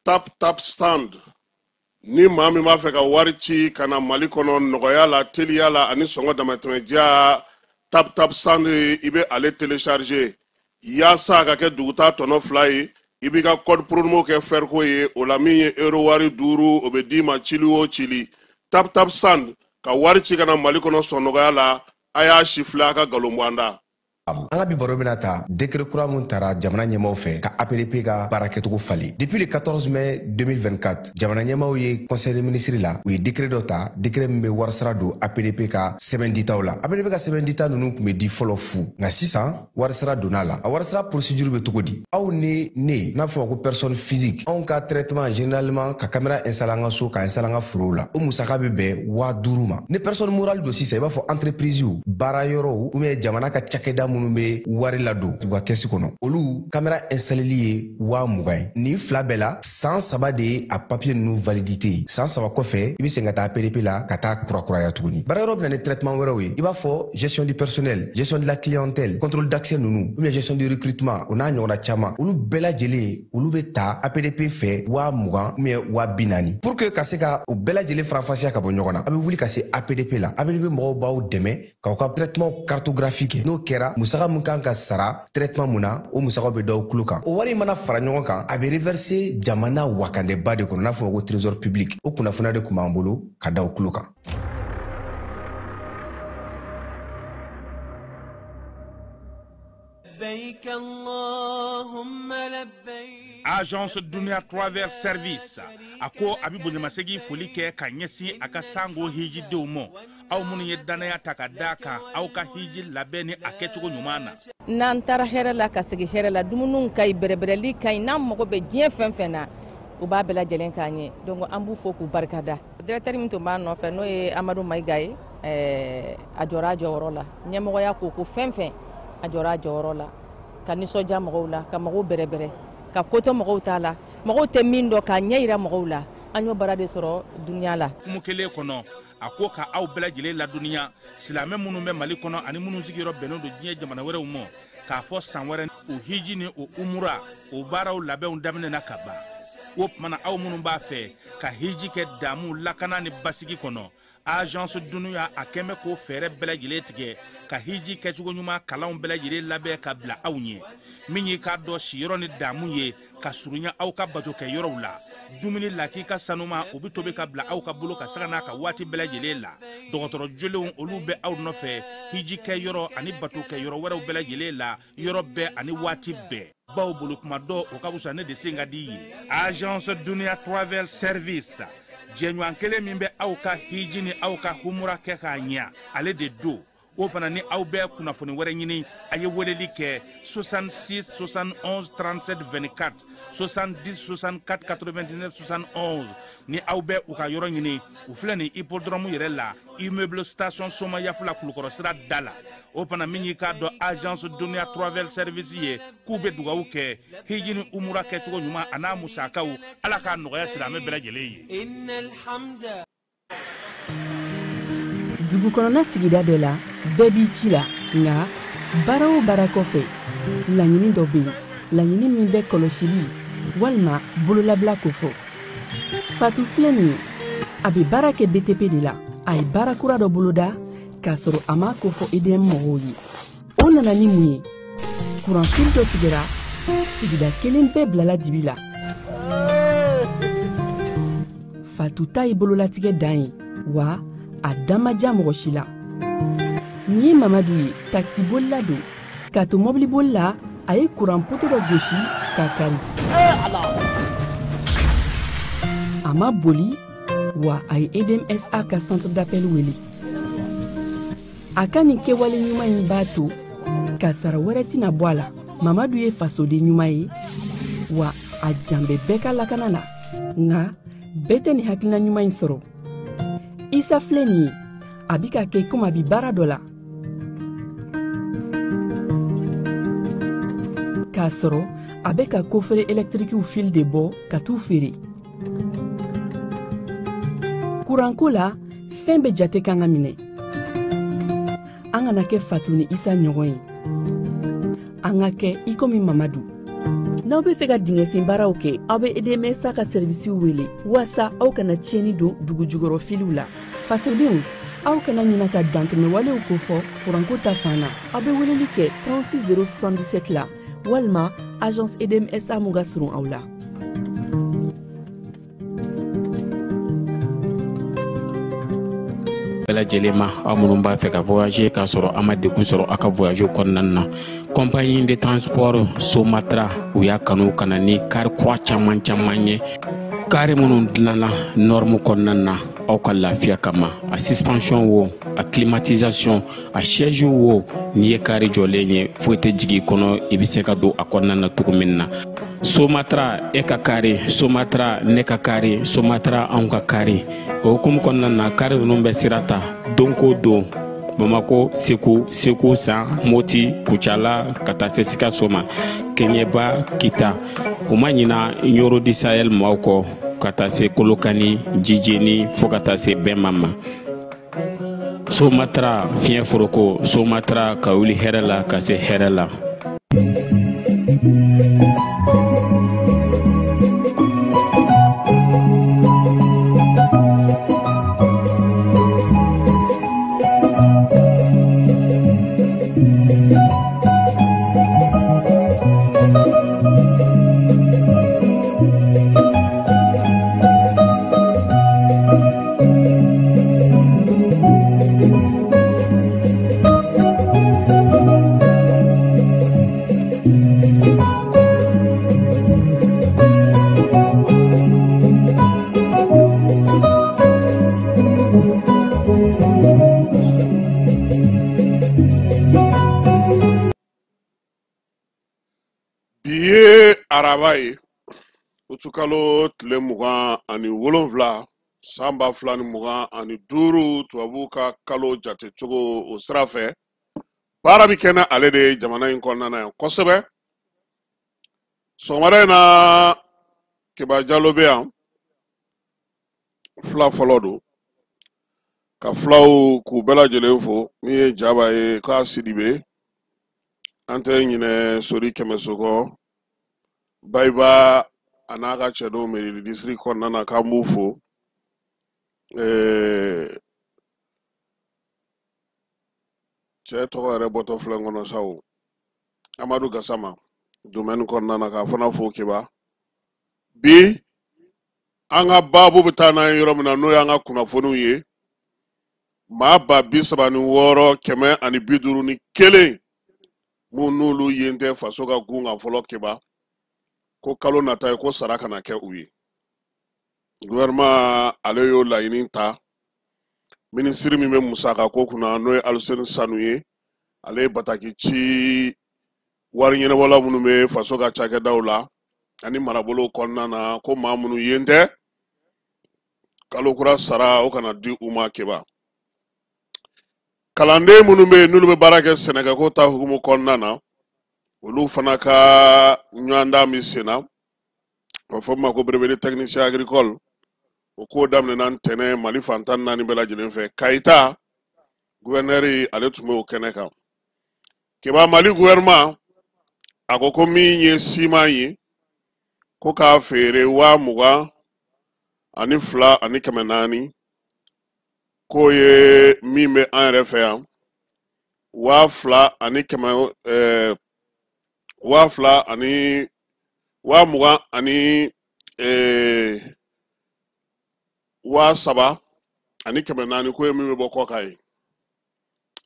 Tap Tap Send. Ni maa min b'a fɛ ka wari ci ka na Mali kɔnɔ nɔgɔya la, teliya la ani sɔngɔ damatɛmɛdiya, Tap Tap Send, i bɛ ale télécharger yaasa a ka kɛ duguta tɔnɔ 2 ye. I b'i ka code promo kɛ Ferco ye, o la min ye euro wari 5, o bɛ d'i ma cili o cili. Tap Tap Send ka wari ci ka na Mali kɔnɔ sɔn nɔgɔya la, a y'a sifilɛ a ka nkalon bɔ an da. An ka bi baro bɛna ta décret kura mun tara jamana ɲɛmaw fɛ ka APDP ka baara kɛcogo falen. Depuis le 14 mai 2024, jamana ɲɛmaw ye conseil des ministres la, u ye décret dɔ ta, décret min bɛ warisara don APDP ka sɛbɛn ditaw la. APDP ka sɛbɛn dita ninnu tun bɛ di fɔlɔ fu, nka sisan warisara donna la. A warisara procédure bɛ cogo di? Aw ni ne, n'a fɔra ko personne physique, anw ka traitement généralement ka caméra installer an ka so, ka installer an ka forow la, o musaka bɛ bɛn 5000 ma. Ni personne morale don sisan, i b'a fɔ entreprise, baara yɔrɔw ou bien jamana ka cakɛda minnu bɛ wari ladon u ka kɛsi kɔnɔ, olu caméra installeli ye 20,000 ye. Nin fila bɛɛ la, san 3 de ye a papier ninnu validité ye. San 3 kɔfɛ, i bɛ segin ka taa APDP la ka taa kurakuraya tuguni. Baara yɔrɔ bɛ na ni traitement wɛrɛw ye, i b'a fɔ gestion du personnel, gestion de la clientèle, contrôle d'accès ninnu, ou bien gestion du recrutement, o n'a ɲɔgɔnna caman. Olu bɛɛ lajɛlen, olu bɛ ta APDP fɛ 20,000 ou bien 40,000. Pour que ka se ka o bɛɛ lajɛlen faranfasiya ka bɔ ɲɔgɔn na, a bɛ wuli ka se APDP la. APDP mɔgɔw b'aw dɛmɛ k'aw ka traitement cartographie kɛ. N'o kɛra, musaka mun kan ka sara traitement mun na, o musakaw bɛ d'aw tulo kan. O wari mana fara ɲɔgɔn kan, a bɛ reverser jamana wakandeba de kɔnɔ, n'a fɔ ko trésor public. O kunnafoniya de tun b'an bolo ka d'aw tulo kan. Agence Dunia Travel Service a ko a bɛ bonyamasegin foli kɛ ka ɲɛsin a ka sango hijidenw ma. Aw minnu ye danaya ta ka d'a kan aw ka hiji labɛn ni a kɛcogo ɲuman na. N'an taara hɛrɛ la ka segin hɛrɛ la, dumuniw ka ɲi, bɛrɛbɛrɛli ka ɲi, n'an mago bɛ diɲɛ fɛn fɛn na, u b'a bɛɛ lajɛlen k'an ye. Donc an b'u fo k'u barikada. Directeur min tun b'an nɔfɛ, n'o ye Amadu Mayiga ye, a jɔra a jɔyɔrɔ la. Ɲɛmɔgɔya ko ko fɛn fɛn, a jɔra a jɔyɔrɔ la. Ka nisɔndiya mɔgɔw la, ka mɔgɔw bɛrɛbɛrɛ, ka ko to mɔgɔw ta la, mɔgɔw tɛ min dɔn k'a ɲɛ yira mɔgɔw la. An y'o baara de sɔrɔ dunuya la. Hukumu kelen kɔnɔ, a ko ka aw bɛɛ lajɛlen ladɔnniya, silamɛ minnu bɛ Mali kɔnɔ ani minnu sigiyɔrɔ bɛnnen don diɲɛ jamana wɛrɛw ma, k'a fɔ san wɛrɛ o hiji ni o umura o baaraw labɛnw daminɛna ka ban. O tuma na, aw minnu b'a fɛ ka hiji kɛ damu lakana ni basigi kɔnɔ, Agence Dunia a kɛn bɛ k'o fɛɛrɛ bɛɛ lajɛlen tigɛ ka hiji kɛcogo ɲuman kalanw bɛɛ lajɛlen labɛn ka bila aw ɲɛ. Min y'i k'a dɔn siyɔrɔ ni damu ye ka surunya aw ka bato kɛ yɔrɔw la, dumuni lakika sanuma o bɛ tobi ka bila aw ka bolo ka sanga n'a ka waati bɛɛ lajɛlen la. Dɔgɔtɔrɔ jolenw olu bɛ aw nɔfɛ hiji kɛ yɔrɔ ani bato kɛ yɔrɔ wɛrɛw bɛɛ lajɛlen la, yɔrɔ bɛɛ ani waati bɛɛ. Baw bolo kuma dɔ o ka fisa ne de sen ka di ye. Agence Dunia Travel Service, jɛɲɔgɔn kelen min bɛ aw ka hiji ni aw ka humura kɛ k'a ɲɛ, ale de don. O fana ni aw bɛ kunnafoni wɛrɛ ɲini, a ye weleli kɛ 66 71 37 24, 70 64 99 71. Ni aw bɛ u ka yɔrɔ ɲini, u filɛ nin hippodrome yɛrɛ la, immeuble station Somayafula Kulukɔrɔ sira da la. O fana min y'i k'a dɔn Agence Dunia Travel Service ye, k'u bɛ dugawu kɛ hiji ni umura kɛcogo ɲuman a n'a musakaw, Ala k'a nɔgɔya silamɛ bɛɛ lajɛlen ye. Dugu kɔnɔna sigida dɔ la, bɛɛ b'i ci la, nka baara o baara kɔfɛ, laɲini dɔ bɛ yen, laɲini min bɛ kɔlɔsili walima bololabila kofɔ. Fatu filɛ nin ye, a bɛ baara kɛ BTP de la. A ye baara kura dɔ boloda k'a sɔrɔ a m'a kofɔ EDM mɔgɔw ye. O nana ni mun ye? Kuranfili dɔ tigɛra, sigida kelen bɛɛ bilala dibi la. Fatu ta ye bololatigɛ dan ye, wa a da ma diya mɔgɔ si la. Nin ye Mamadu ye, takisibolila don. K'a to mɔbiliboli la, a ye kuran poto dɔ gosi k'a kari. A ma boli, wa a ye EDMSA ka centre d'appel wele. A ka nin kɛwale ɲuman in b'a to kasara wɛrɛ tɛna bɔ a la. Mamadu ye fasoden ɲuman ye, wa a jan bɛ bɛɛ ka lakana na. Nka bɛɛ tɛ nin hakilina ɲuman in sɔrɔ. Isa filɛ nin ye, a bɛ ka kɛ komi a bɛ baara dɔ la, k'a sɔrɔ a bɛ ka kofere ɛlɛtirikiw fil de bɔ ka t'u feere. Kuranko la, fɛn bɛɛ jate kan ka minɛ. An kana kɛ Fatu ni Isa ɲɔgɔn ye, an ka kɛ i komi Mamadu. N'aw bɛ fɛ ka dingɛsen baaraw kɛ, aw bɛ EDMSA ka sɛrivisiw wele waasa aw kana tiɲɛni don dugujukɔrɔ filiw la. Fasodenw, aw kana ɲina ka dantɛmɛwalew kofɔ kuranko ta fan na. Aw bɛ weleli kɛ 36 077 la walima agence EDMSA mun ka surun aw la. Bɛɛ lajɛlen ma, aw minnu b'a fɛ ka voyager k'a sɔrɔ a ma degun sɔrɔ aw ka voyage kɔnɔna na, compagnie de transport Somatra, u y'a kanu ka na ni kari kura caman caman ye, kari minnu dilanna norme kɔnɔna na aw ka lafiya kama. A suspension wo, a climatisation, a siège wo, n'i ye kari jɔlen ye, foyi tɛ jigin i kɔnɔ, i bɛ se ka don a kɔnɔna na cogo min na. Somatra, e ka kari Somatra, ne ka kari Somatra, anw ka kari. O hukumu kɔnɔna na, kari ninnu bɛ sira ta don ko don Bamako, Segu, Segu San, Moti, Kucala, ka taa se Sikaso ma, Keɲeba, Kita. U ma ɲina Ɲoro di Sahel maaw kɔ, ka taa se Kolokani, Jijeni, fo ka taa se Bɛnma ma. Somatra, fiɲɛ foroko Somatra, ka wuli hɛrɛ la ka se hɛrɛ la. Bi ye araba ye, utukalo tile 27, san 2025, tubabuw ka kalo jatecogo o sira fɛ. Baara bɛ kɛ ni ale de ye jamana in kɔnɔna na yan kosɛbɛ. Sɔgɔmada in na, Keba Jalo bɛ yan, fila fɔlɔ don ka filaw k'u bɛɛ lajɛlen fo. Min ye Jaba ye, k'a Sidibe, an tɛ ɲinɛ Sori Kɛmɛso kɔ, Bayiba a n'a ka cɛdenw Mɛrili district kɔnɔna na, k'an b'u fo. Cɛ tɔgɔ yɛrɛ bɔtɔ filɛ n kɔnɔ sa o, Amadu Gasama, domaine kɔnɔna na, k'a fana fo. Keba, bi an ka baabu bɛ taa n'an ye yɔrɔ min na, n'o y'an ka kunnafoniw ye, maa 36,151 mun n'olu yen tɛ faso ka gun kan fɔlɔ. Keba, ko kalo nata ye ko sara kana kɛ u ye. Gouvernement ale y'o laɲini ta. Minisiri min bɛ musaka ko kunna, n'o ye Aluseni Sanu ye, ale ye bataki ci wari ɲɛnabɔla minnu bɛ faso ka cakɛdaw la ani marabolow kɔnɔna na, ko maa minnu yen tɛ kalo kura sara, o kana di u ma. Keba, kalanden minnu bɛ yen n'olu bɛ baara kɛ sɛnɛkɛko ta hukumu kɔnɔna na, olu fana ka ɲɔgɔndan bɛ sen na, o fɔ ma ko brevet de technicien agricole. O ko daminɛna ntɛnɛn Mali fan 14 bɛɛ lajɛlen fɛ. Kayita gouverneur, ale tun bɛ o kɛnɛ kan. Keba, Mali gouvernement a ko ko min ye siman ye, ko k'a feere 22,400, k'o ye min bɛ an yɛrɛ fɛ yan 2,100, 2,000 ani 20,000 ani 3,400, k'o ye min bɛ bɔ kɔkan ye.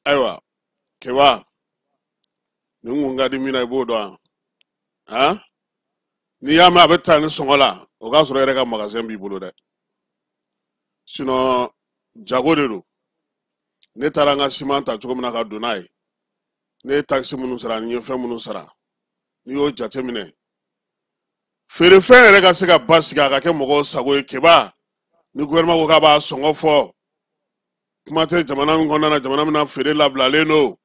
Ayiwa Keba, nin kun ka di min na, i b'o dɔn han. N'i y'a mɛn a bɛ taa ni sɔngɔ la, o k'a sɔrɔ e yɛrɛ ka magasin b'i bolo dɛ, sinon jago de don. Ne taara n ka siman ta cogo min na ka don n'a ye, ne ye taxe minnu sara ani n ye fɛn minnu sara, n'i y'o jateminɛ, feerefɛn yɛrɛ ka se ka basigi, a ka kɛ mɔgɔw sago ye. Keba, ni gouvernement ko k'a b'a sɔngɔ fɔ, kuma tɛ jamana min kɔnɔna na, jamana min na feere labilalen don,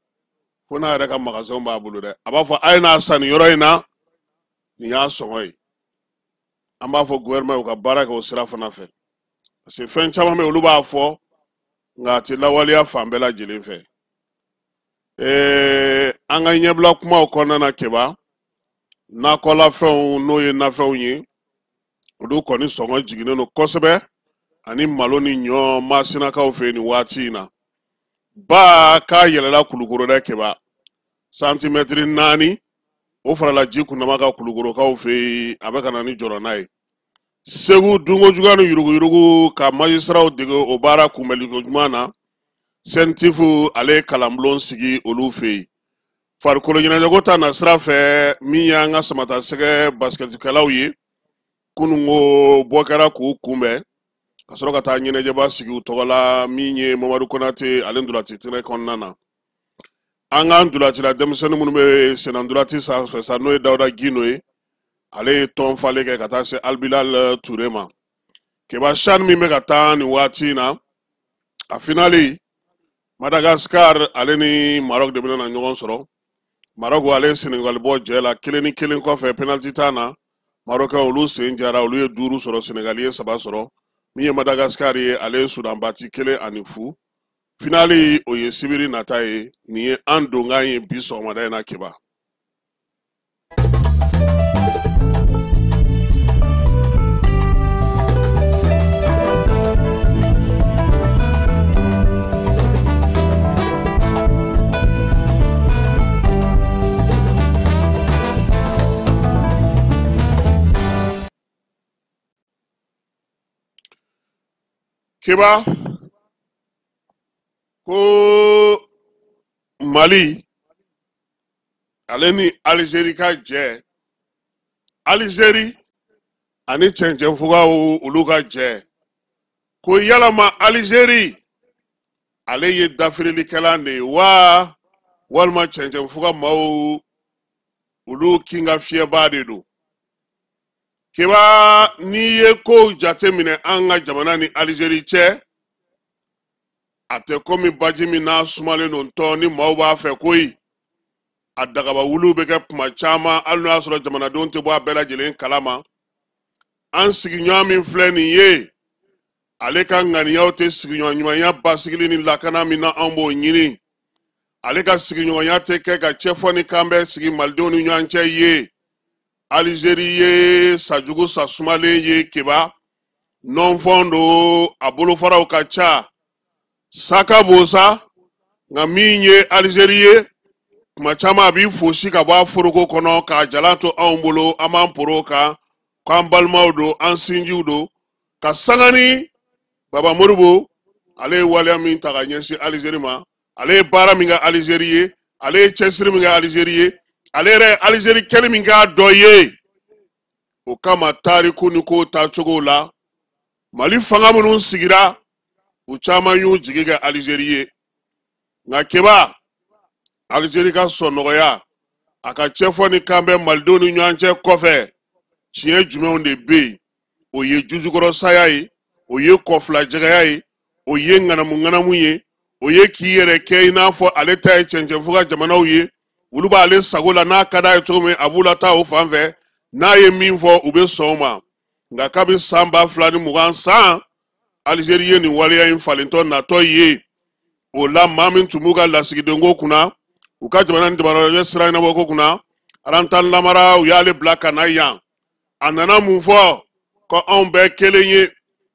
fo n'a yɛrɛ ka magasinw b'a bolo dɛ, a b'a fɔ a ye n'a san nin yɔrɔ in na, nin y'a sɔngɔ ye. An b'a fɔ gouvernement ye, u ka baara kɛ o sira fana fɛ, parce que fɛn caman bɛ yen, olu b'a fɔ nka a tɛ lawaleya fan bɛɛ lajɛlen fɛ. An ka ɲɛbila kumaw kɔnɔna na, Keba, Nakɔlafɛnw n'o ye nafɛnw ye, olu kɔni sɔngɔ jiginnen don kosɛbɛ, ani malo ni ɲɔ Masinakaw fɛ nin waati in na. Ba k'a yɛlɛla Kulukoro dɛ Keba, santimɛtiri 4 o farala ji kundama kan Kulukorokaw fɛ yen, a bɛ ka na ni jɔrɔna ye. Segu dunkojuguya ni yuruguyurugu ka majisiraw dege o baara kunbɛliko ɲuman na, sɛntifu ale ye kalanbulon sigi olu fɛ yen. Farikolo ɲɛnajɛko ta nasira fɛ, min y'an ka samatasɛgɛ basikɛtikɛlaw ye, kununko bɔ kɛra k'u kunbɛn ka sɔrɔ ka taa ɲɛnajɛba sigi u tɔgɔ la, min ye Mamadu Konate ale ntolaci tɛnɛ kɔnɔna na. An ka ntolacila denmisɛnnin minnu bɛ senna ntolaci sanfɛ sa, n'o ye Dawuda Gindo ye, ale ye tɔn falen kɛ ka taa se Albilal Ture ma. Keba, CHAN min bɛ ka taa nin waati in na, a finali Madagascar ale ni Maroc de bɛna na ɲɔgɔn sɔrɔ. Maroc ale ye Senegal bɔ jɛ la 1-1 kɔfɛ penalty tan na. Marocain olu sen jara, olu ye 5 sɔrɔ, Senegal ye 3 sɔrɔ. Min ye Madagascar ye, ale ye Sudan bati 1-0. Finali o ye sibiri nata ye. Nin ye an donkan ye bi sɔgɔmada in na Keba. Keba, ko Mali ale ni Algérie ka jɛ, Algérie ani cɛncɛnfugaw olu ka jɛ, ko yalama Algérie ale ye dafirilikɛla de ye wa, walima cɛncɛnfuga maaw olu kinka fiyɛbaa de don. Keba, n'i ye kow jateminɛ an ka jamana ni Algérie cɛ, a tɛ komi baji min n'a sumalen don tɔ ni maaw b'a fɛ koyi. A dagaba wuluw bɛ kɛ kuma caman, hali n'o y'a sɔrɔ jamanadenw tɛ bɔ a bɛɛ lajɛlen kalama. An sigiɲɔgɔn min filɛ nin ye, ale ka ŋaniyaw tɛ sigiɲɔgɔn ɲumanya basigili ni lakana min na anw b'o ɲini. Ale ka sigiɲɔgɔnya tɛ kɛ ka cɛfɔ ni kanbɛn sigi malidenw ni ɲɔgɔn cɛ ye. Algérie ye sajugu sasumalen ye Keba, nɔnfɔn don, a bolofaraw ka ca, saka b'o sa. Nka min ye Algérie ye, kuma caman a b'i fosi ka bɔ a foroko kɔnɔ k'a jalan to anw bolo, an b'an poro kan k'an balimaw don, an sinjiw don. Ka sanga ni Baba Modibo ale ye waleya min ta ka ɲɛsin Algérie ma, ale ye baara min kɛ Algérie ye, ale ye cɛsiri min kɛ Algérie ye, ale yɛrɛ ye Algérie kɛli min k'a dɔ ye, o kama tariku ni kow taacogo la, Mali fanga minnu sigira, u caman y'u jigi kɛ Algérie ye. Nka Keba, Algérie ka sɔnnɔgɔya, a ka cɛfɔ ni kanbɛn malidenw ni ɲɔgɔn cɛ kɔfɛ, tiɲɛ jumɛnw de bɛ yen? O ye jujukɔrɔsaya ye, o ye kɔfilajɛgɛya ye, o ye ŋanamu-ŋanamu ye, o ye k'i yɛrɛ kɛ i n'a fɔ ale ta ye cɛncɛnfuga jamanaw ye, olu b'ale sago la, n'a ka d'a ye cogo min a b'u lataa o fan fɛ, n'a ye min fɔ u bɛ sɔn o ma. Nka kabi san 2020 san, Algérie ye nin waleya in falentɔ natɔ ye. O la maa min tun b'u ka lasigidenko kunna, u ka jamana ni jamana wɛrɛ sira ɲɛnabɔko kunna, Arantan Lamara, u y'ale bila ka na yan. A nana mun fɔ? Ko anw bɛɛ kelen ye,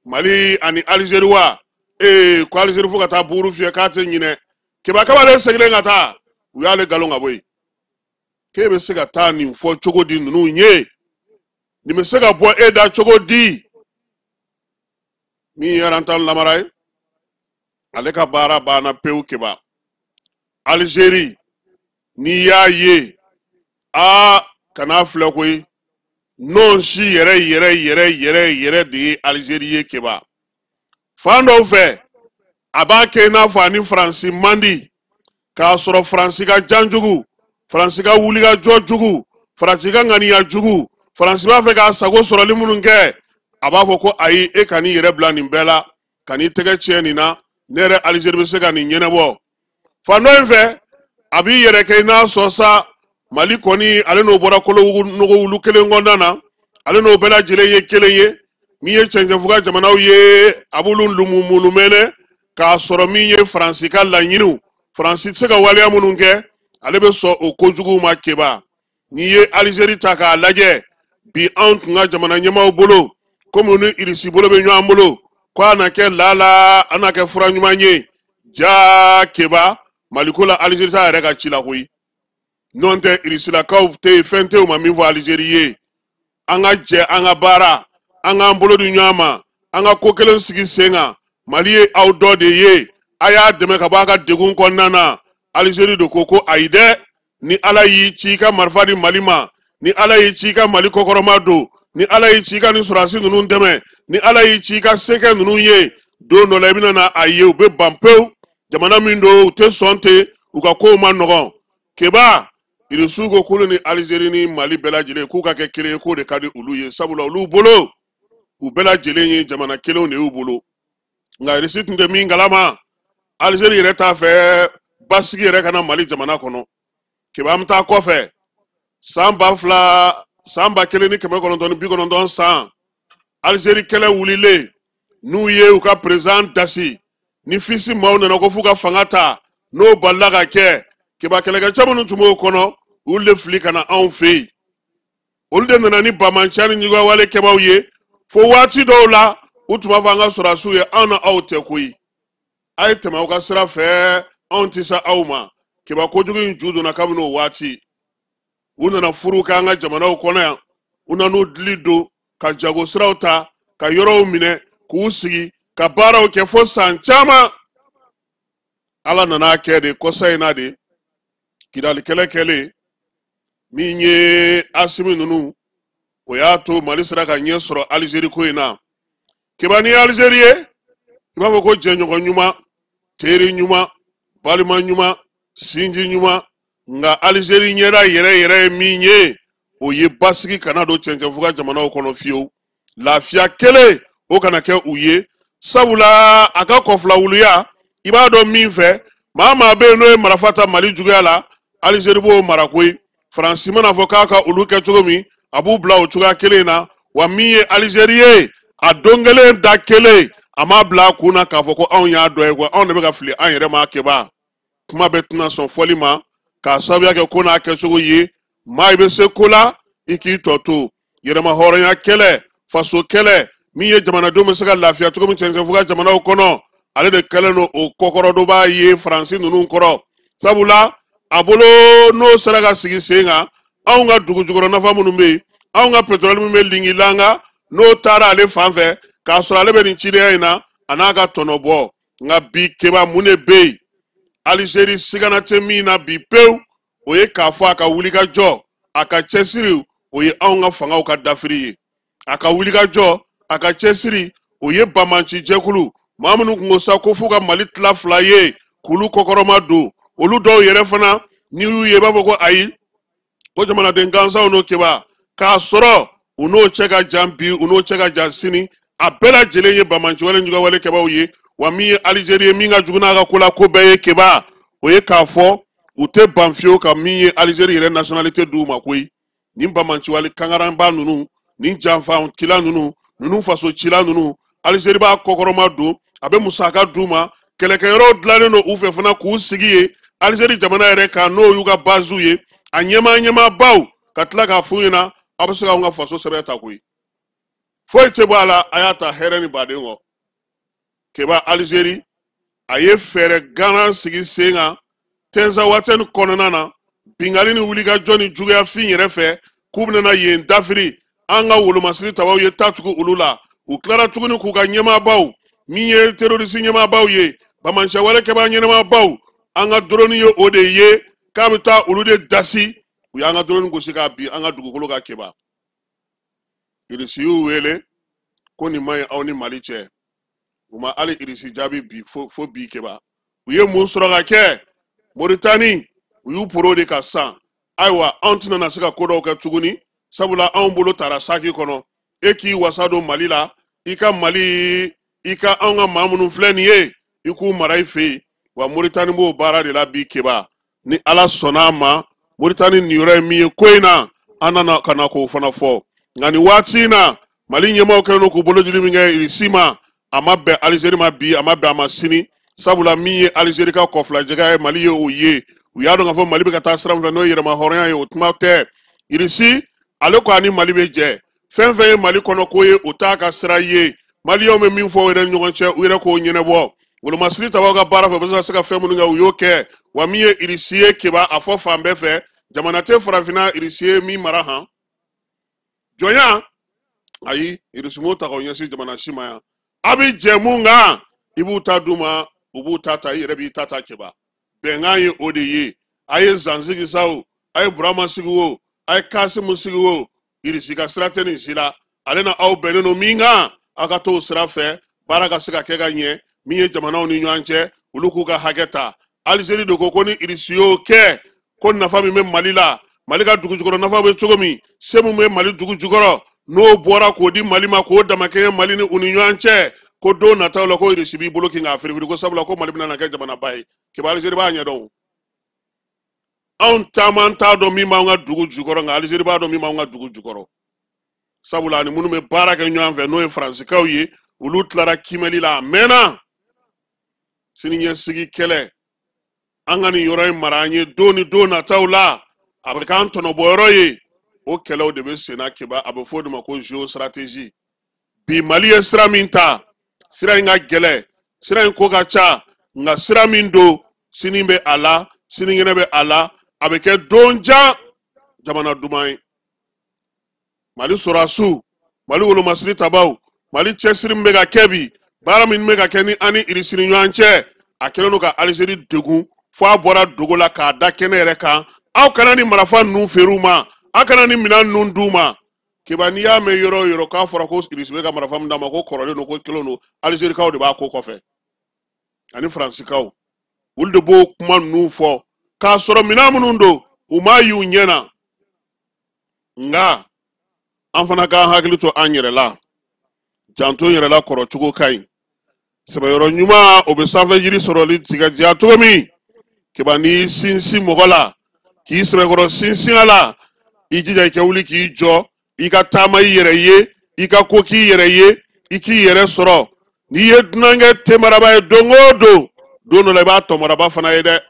Mali ani Algérie wa? Ee, ko Algérie fo ka taa buuru fiyɛ k'a tɛ ɲinɛ. Keba, kab'ale seginnen ka taa, u y'ale galon ka bɔ yen. K'e bɛ se ka taa nin fɔ cogo di ninnu ye? Nin bɛ se ka bɔ e da cogo di? Min ye Arantan Lamara ye, ale ka baara banna pewu Keba. Algérie, n'i y'a ye, aa, kan'a filɛ koyi, nɔn si yɛrɛ yɛrɛ yɛrɛ yɛrɛ yɛrɛ de ye Algérie ye Keba. Fan dɔw fɛ, a b'a kɛ i n'a fɔ a ni Faransi man di, k'a sɔrɔ Faransi ka jan jugu, Faransi ka wulikajɔ jugu, Faransi ka ŋaniya jugu, Faransi b'a fɛ k'a sago sɔrɔli minnu kɛ, a b'a fɔ ko ayi, e kan'i yɛrɛ bila nin bɛɛ la, kan'i tɛgɛ tiɲɛ nin na, ne yɛrɛ Algérie bɛ se ka nin ɲɛnabɔ. Fan dɔ in fɛ, a b'i yɛrɛ kɛ i n'a sɔn sa, Mali kɔni ale n'o bɔra kolo nɔgɔ wulu kelen kɔnɔna na, ale n'o bɛɛ lajɛlen ye kelen ye. Min ye cɛncɛnfuga jamanaw ye, a b'olu lumumulumɛnɛ, k'a sɔrɔ min ye Faransi ka laɲiniw, Faransi tɛ se ka waleya minnu kɛ, ale bɛ sɔn o kojuguw ma Keba. N'i ye Alizeri ta k'a lajɛ bi, anw tun ka jamana ɲɛmaaw bolo, komi ni Irisi bolo bɛ ɲɔgɔn bolo, ko a na kɛ lala, a na kɛ fura ɲuman ye. Jaa Keba, Maliko la Alizeri t'a yɛrɛ ka ci la koyi. N'o tɛ, Irisilakaw tɛ yen, fɛn tɛ yen u ma min fɔ Alizeri ye. An ka jɛ, an ka baara, an k'an bolo di ɲɔgɔn ma, an ka ko kelen sigi sen kan. Mali ye aw dɔ de ye, a y'a dɛmɛ ka bɔ a ka degun kɔnɔna na. Alizeri de ko ko ayi dɛ, ni Ala y'i ci i ka marifa di Mali ma, ni Ala y'i ci i ka Mali kɔkɔrɔma don, ni Ala y'i ci i ka nin sɔrɔdasi ninnu dɛmɛ, ni Ala y'i ci i ka se kɛ ninnu ye, don dɔ la i bɛna na a ye u bɛ ban pewu. Jamana min don, u tɛ sɔn ten, u ka kow ma nɔgɔn. Keba, Irisiw ko k'olu ni Alizeri ni Mali bɛɛ lajɛlen k'u ka kɛ kelen ye, k'o de ka di olu ye, sabula olu bolo u bɛɛ lajɛlen ye jamana kelenw de y'u bolo. Nka Irisi tun tɛ min kalama, Alizeri yɛrɛ t'a fɛ basigi yɛrɛ ka na Mali jamana kɔnɔ. Keba, an bɛ taa kɔfɛ, san 2000, san 1990 san, Alizeri kɛlɛ wulilen, n'u ye u ka président dasi ni FIS maaw nana ko f'u ka fanga ta, n'o balila ka kɛ. Keba, kɛlɛkɛcɛ minnu tun b'o kɔnɔ, olu de fili ka na anw fɛ yen. Olu de nana ni bamanciya ni ɲuguwale kɛbaw ye, fo waati dɔw la u tun b'a fɔ an ka sɔrɔdasiw ye: anw na aw tɛ koyi, a ye tɛmɛ aw ka sira fɛ, anw tɛ se aw ma. Keba, kojugu in ju donna kabini o waati. U nana furu kɛ an ka jamanaw kɔnɔ yan, u nan'u dili don ka jago siraw ta, ka yɔrɔw minɛ k'u sigi ka baaraw kɛ fo san caman. Ala nana kɛ de, kɔsa in na de, Kidali kɛlɛ kɛlen min ye Asimi ninnu, o y'a to Mali sera ka ɲɛ sɔrɔ Alizeri ko in na. Keba, ni ye Alizeri ye, i b'a fɔ ko jɛɲɔgɔn ɲuman, teri ɲuman, balima ɲuman, sinji ɲuman. Nka Alizeri ɲɛda yɛrɛ yɛrɛ ye min ye, o ye basigi kana don cɛncɛnfuga jamanaw kɔnɔ fiyewu, lafiya kelen o kana kɛ u ye, sabula a ka kɔfilawuluya, i b'a dɔn min fɛ, maa maa bɛ yen n'o ye marifa ta Mali juguya la, Alizeri b'o mara koyi. Faransi mana fɔ k'a ka olu kɛ cogo min, a b'u bila o cogoya kelen in na. Wa min ye Alizeri ye, a don kelen da kelen, a m'a bila a kun na k'a fɔ ko anw y'a dɔ ye, wa anw de bɛ ka fili an yɛrɛ ma. Keba, kuma bɛ tɛna sɔn fɔli ma k'a sababuya kɛ ko n'a kɛcogo ye. Maa, i bɛ se ko la, i k'i tɔ to. Yɛrɛma hɔrɔnya kɛlɛ, faso kɛlɛ, min ye jamanadenw bɛ se ka lafiya cogo min cɛncɛnfuga jamanaw kɔnɔ, ale de kɛlen don o kɔkɔrɔdonbaa ye Faransi ninnu kɔrɔ, sabula a bolo n'o sera ka sigi sen kan, anw ka dugu jukɔrɔ nafa minnu bɛ yen, anw ka pétrole min bɛ Lingilanga, n'o taara ale fan fɛ, k'a sɔrɔ ale bɛ nin cidenya in na, a n'a ka tɔnɔ bɔ. Nka bi Keba, mun de bɛ yen Alizeri sigana tɛ min na bi pewu? O ye k'a fɔ a ka wulikajɔ, a ka cɛsiri, o ye anw ka fangaw ka dafiri ye. A ka wulikajɔ, a ka cɛsiri, o ye banbanci jɛkulu maa minnu kun ko sa ko f'u ka Mali tila fila ye k'olu kɔkɔrɔma don. Olu dɔw yɛrɛ fana, n'i y'u ye, i b'a fɔ ko ayi, ko jamanaden gansanw n'o. Keba, k'a sɔrɔ u n'o cɛ ka jan bi, u n'o cɛ ka jan sini, a bɛɛ lajɛlen ye banbanciwale jugawale kɛbaw ye. Wa min ye Alizeri ye, min ka jugu n'a ka ko la ko bɛɛ ye, Keba, o ye k'a fɔ u tɛ ban fiyewu ka min ye Alizeri yɛrɛ nationalité d'u ma koyi. Nin banbanciwale kangaranba ninnu, nin janfa kila ninnu, ninnu faso cila ninnu, Alizeri b'a kɔkɔrɔma don, a bɛ musaka d'u ma, kɛlɛkɛyɔrɔw dilannen don u fɛ fana k'u sigi yen Alizeri jamana yɛrɛ kan, n'o y'u ka baziw ye, a ɲɛmaa ɲɛmaabaw ka tila k'a f'u ɲɛna: aw bɛ se k'anw ka faso sɛbɛn ta koyi, foyi tɛ bɔ a la, a y'a ta hɛrɛ ni baden kɔ. Keba, Alizeri a ye fɛɛrɛ ganan sigi sen kan Tɛnzawatɛni kɔnɔna na, bingali ni wulikajɔ ni juguyafin yɛrɛ fɛ, k'u bɛna yen dafiri. An ka wolomasiri tabaw ye ta tugu olu la. U tilara tuguni k'u ka ɲɛmaabaw, min ye terroriste ɲɛmaabaw ye, bamancɛwale kɛbaa ɲɛnɛmabaw, an ka drone ye o de ye k'a bɛ taa olu de dasi. U y'an ka drone gosi k'a bin an ka dugukolo kan. Keba, Irisi y'u wele ko nin ma ɲi aw ni Mali cɛ. U ma hali Irisi jaabi bi fo bi. Keba, u ye mun sɔrɔ ka kɛ? Moritani, u y'u poro de ka san. Ayiwa, anw tɛna na se ka ko dɔw kɛ tuguni, sabula anw bolo taara saki kɔnɔ. E k'i wasa don Mali la, i ka Mali, i ka anw ka maa minnu filɛ nin ye, i k'u mara i fɛ yen. Wa Moritani b'o baara de la bi. Keba, ni Ala sɔnna a ma, Moritani niyɔrɔ ye min ye ko in na, an nana ka na k'o fana fɔ. Nka nin waati in na, Mali ɲɛmaaw kɛlen don k'u bolo dili min kɛ Irisi ma, a ma bɛn Alizeri ma bi, a ma bɛn a ma sini, sabula min ye Alizeri ka kɔfilajɛgɛ ye, Mali ye o ye. U y'a dɔn k'a fɔ Mali bɛ ka taa sira min fɛ, n'o ye yɛrɛma hɔrɔnya ye, o tuma tɛ. Irisi ale ko ani Mali bɛ jɛ, fɛn fɛn ye Mali kɔnɔ ko ye, o t'a ka sira ye. Maliyɛnw bɛ min fɔ u yɛrɛ ni ɲɔgɔn cɛ, u yɛrɛ k'o ɲɛnabɔ. Wolomasiri tabaw ka baara fɛ, u bɛ se ka fɛn minnu kɛ, u y'o kɛ. Wa min ye Irisi ye Keba, a fɔ fan bɛɛ fɛ, jamana tɛ farafinna Irisi ye min mara han. Jɔnya ayi, Irisi m'o ta k'o ɲɛsin jamana si ma yan. A bɛ jɛ mun kan, i b'u ta d'u ma, u b'u ta ta, i yɛrɛ b'i ta ta Keba. Bɛnkan ye o de ye. A ye zan sigi sa o, a ye Burama sigi o, a ye Kasimu sigi o, Irisi ka sira tɛ nin si la. Ale na aw bɛnnen don min kan, aw ka t'o sira fɛ, baara ka se ka kɛ ka ɲɛ. Min ye jamanaw ni ɲɔgɔn cɛ, olu k'u ka hakɛ ta. Alizeri de ko ko ni Irisi y'o kɛ, ko nafa min bɛ Mali la, Mali ka dugu jukɔrɔ nafa bɛ cogo min, se min bɛ Mali dugu jukɔrɔ, n'o bɔra k'o di Mali ma, k'o damakɛɲɛ Mali ni u ni ɲɔgɔn cɛ, ko don nataw la ko Irisi b'i bolo kin k'a firifiri, ko sabula ko Mali bɛna na kɛ jamanaba ye. Keba, Alizeri b'a ɲɛdɔn. Anw caman t'a dɔn min b'an ka dugu jukɔrɔ, nka Alizeri b'a dɔn min b'an ka dugu jukɔrɔ. Sabula ani minnu bɛ baara kɛ ɲɔgɔn fɛ, n'o ye Faransikaw ye, olu tilara kimɛli la a mɛnna. Sini ɲɛsigi kɛlɛ, an ka nin yɔrɔ in mara an ye don ni don nataw la, a bɛ k'an tɔnɔbɔyɔrɔ ye. O kɛlɛw de bɛ senna Keba, a bɛ fɔ o de ma ko géostratégie. Bi Mali ye sira min ta, sira in ka gɛlɛn, sira in ko ka ca, nka sira min don, sini bɛ a la, sinikɛnɛ bɛ a la, a bɛ kɛ don jan jamana duman ye. Mali sɔrɔdasiw, Mali wolomasiri tabaw, Mali cɛsiri min bɛ ka kɛ bi, baara min bɛ ka kɛ ni an ni Irisi ni ɲɔgɔn cɛ, a kɛlen don ka Alizeri degun fo a bɔra dogo la k'a da kɛnɛ yɛrɛ kan. Aw kana ni marifa ninnu feere u ma, aw kana ni minɛn ninnu d'u ma. Keba, n'i y'a mɛn yɔrɔ o yɔrɔ k'a fɔra ko Irisi bɛ ka marifa min d'a ma, ko kɔrɔlen don, ko kelen don, Alizerikaw de b'a ko kɔfɛ ani Faransikaw, olu de b'o kuma ninnu fɔ k'a sɔrɔ minɛn minnu don, u m'a y'u ɲɛ na. Nka an fana k'an hakili to an yɛrɛ la, janto yɛrɛ la kɔrɔ cogo ka ɲi. Sɛbɛyɔrɔ ɲuman, o bɛ sanfɛ jiri sɔrɔli tigɛ diya cogo min. Keba, n'i sinsin mɔgɔ la, k'i sɛbɛkɔrɔ sinsin a la, i jija i ka wuli k'i jɔ, i ka taama i yɛrɛ ye, i ka ko k'i yɛrɛ ye, i k'i yɛrɛ sɔrɔ. N'i ye dunankɛ temaraba ye don o don, don dɔ la i b'a tɔmaraba fana ye dɛ.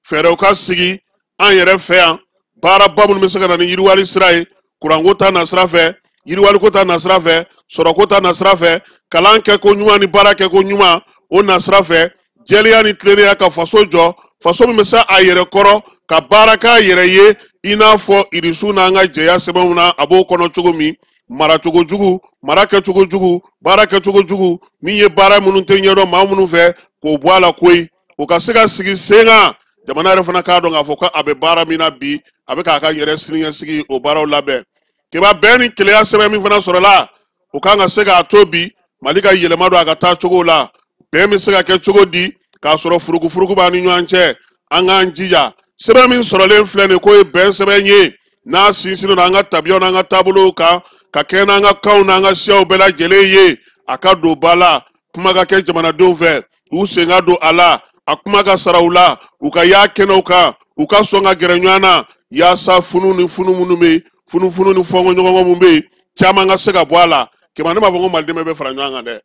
Fɛɛrɛw ka sigi an yɛrɛ fɛ yan, baaraba minnu bɛ se ka na ni yiriwali sira ye, kuranko ta na sira fɛ, yiriwaliko ta na sira fɛ, sɔrɔko ta na sira fɛ, kalan kɛko ɲuman ni baara kɛko ɲuman o na sira fɛ, jɛlenya ni tilennenya ka faso jɔ, faso min bɛ se a yɛrɛ kɔrɔ ka baara k'a yɛrɛ ye, i n'a fɔ Irisiw n'an ka jɛya sɛbɛnw na a b'o kɔnɔ cogo min. Maracogo jugu, mara kɛcogo jugu, baara kɛcogo jugu, min ye baara minnu tɛ ɲɛdɔn maa minnu fɛ, k'o bɔ a la koyi, o ka se ka sigi sen kan. Jamana yɛrɛ fana k'a dɔn k'a fɔ ko a bɛ baara min na bi, a bɛ k'a ka yɛrɛ siniɲɛsigi o baaraw labɛn. Keba, bɛn ni keleya sɛbɛn min fana sɔrɔla, o kan ka se k'a to bi Mali ka yɛlɛma don a ka taa cogo la. Bɛn bɛ se ka kɛ cogo di k'a sɔrɔ furukufuruku b'an ni ɲɔgɔn cɛ? An k'an jija, sɛbɛn min sɔrɔlen filɛ nin k'o ye bɛn sɛbɛn ye, n'a sinsinnen don an ka tabiyaw n'an ka taabolow kan, ka kɛ n'an ka kanw n'an ka siyaw bɛɛ lajɛlen ye, a ka don ba la, kuma ka kɛ jamanadenw fɛ, u sen ka don a la, a kuma ka sara u la, u ka y'a kɛnɛw kan, u ka sɔn ka gɛrɛ ɲɔgɔn na, yaasa funu ni funu minnu bɛ yen, funufunu ni fɔnkɔɲɔgɔnkɔ minnu bɛ yen, caman ka se ka bɔ a la. Keba, ne b'a fɔ ko maliden bɛɛ bɛ fara ɲɔgɔn kan dɛ,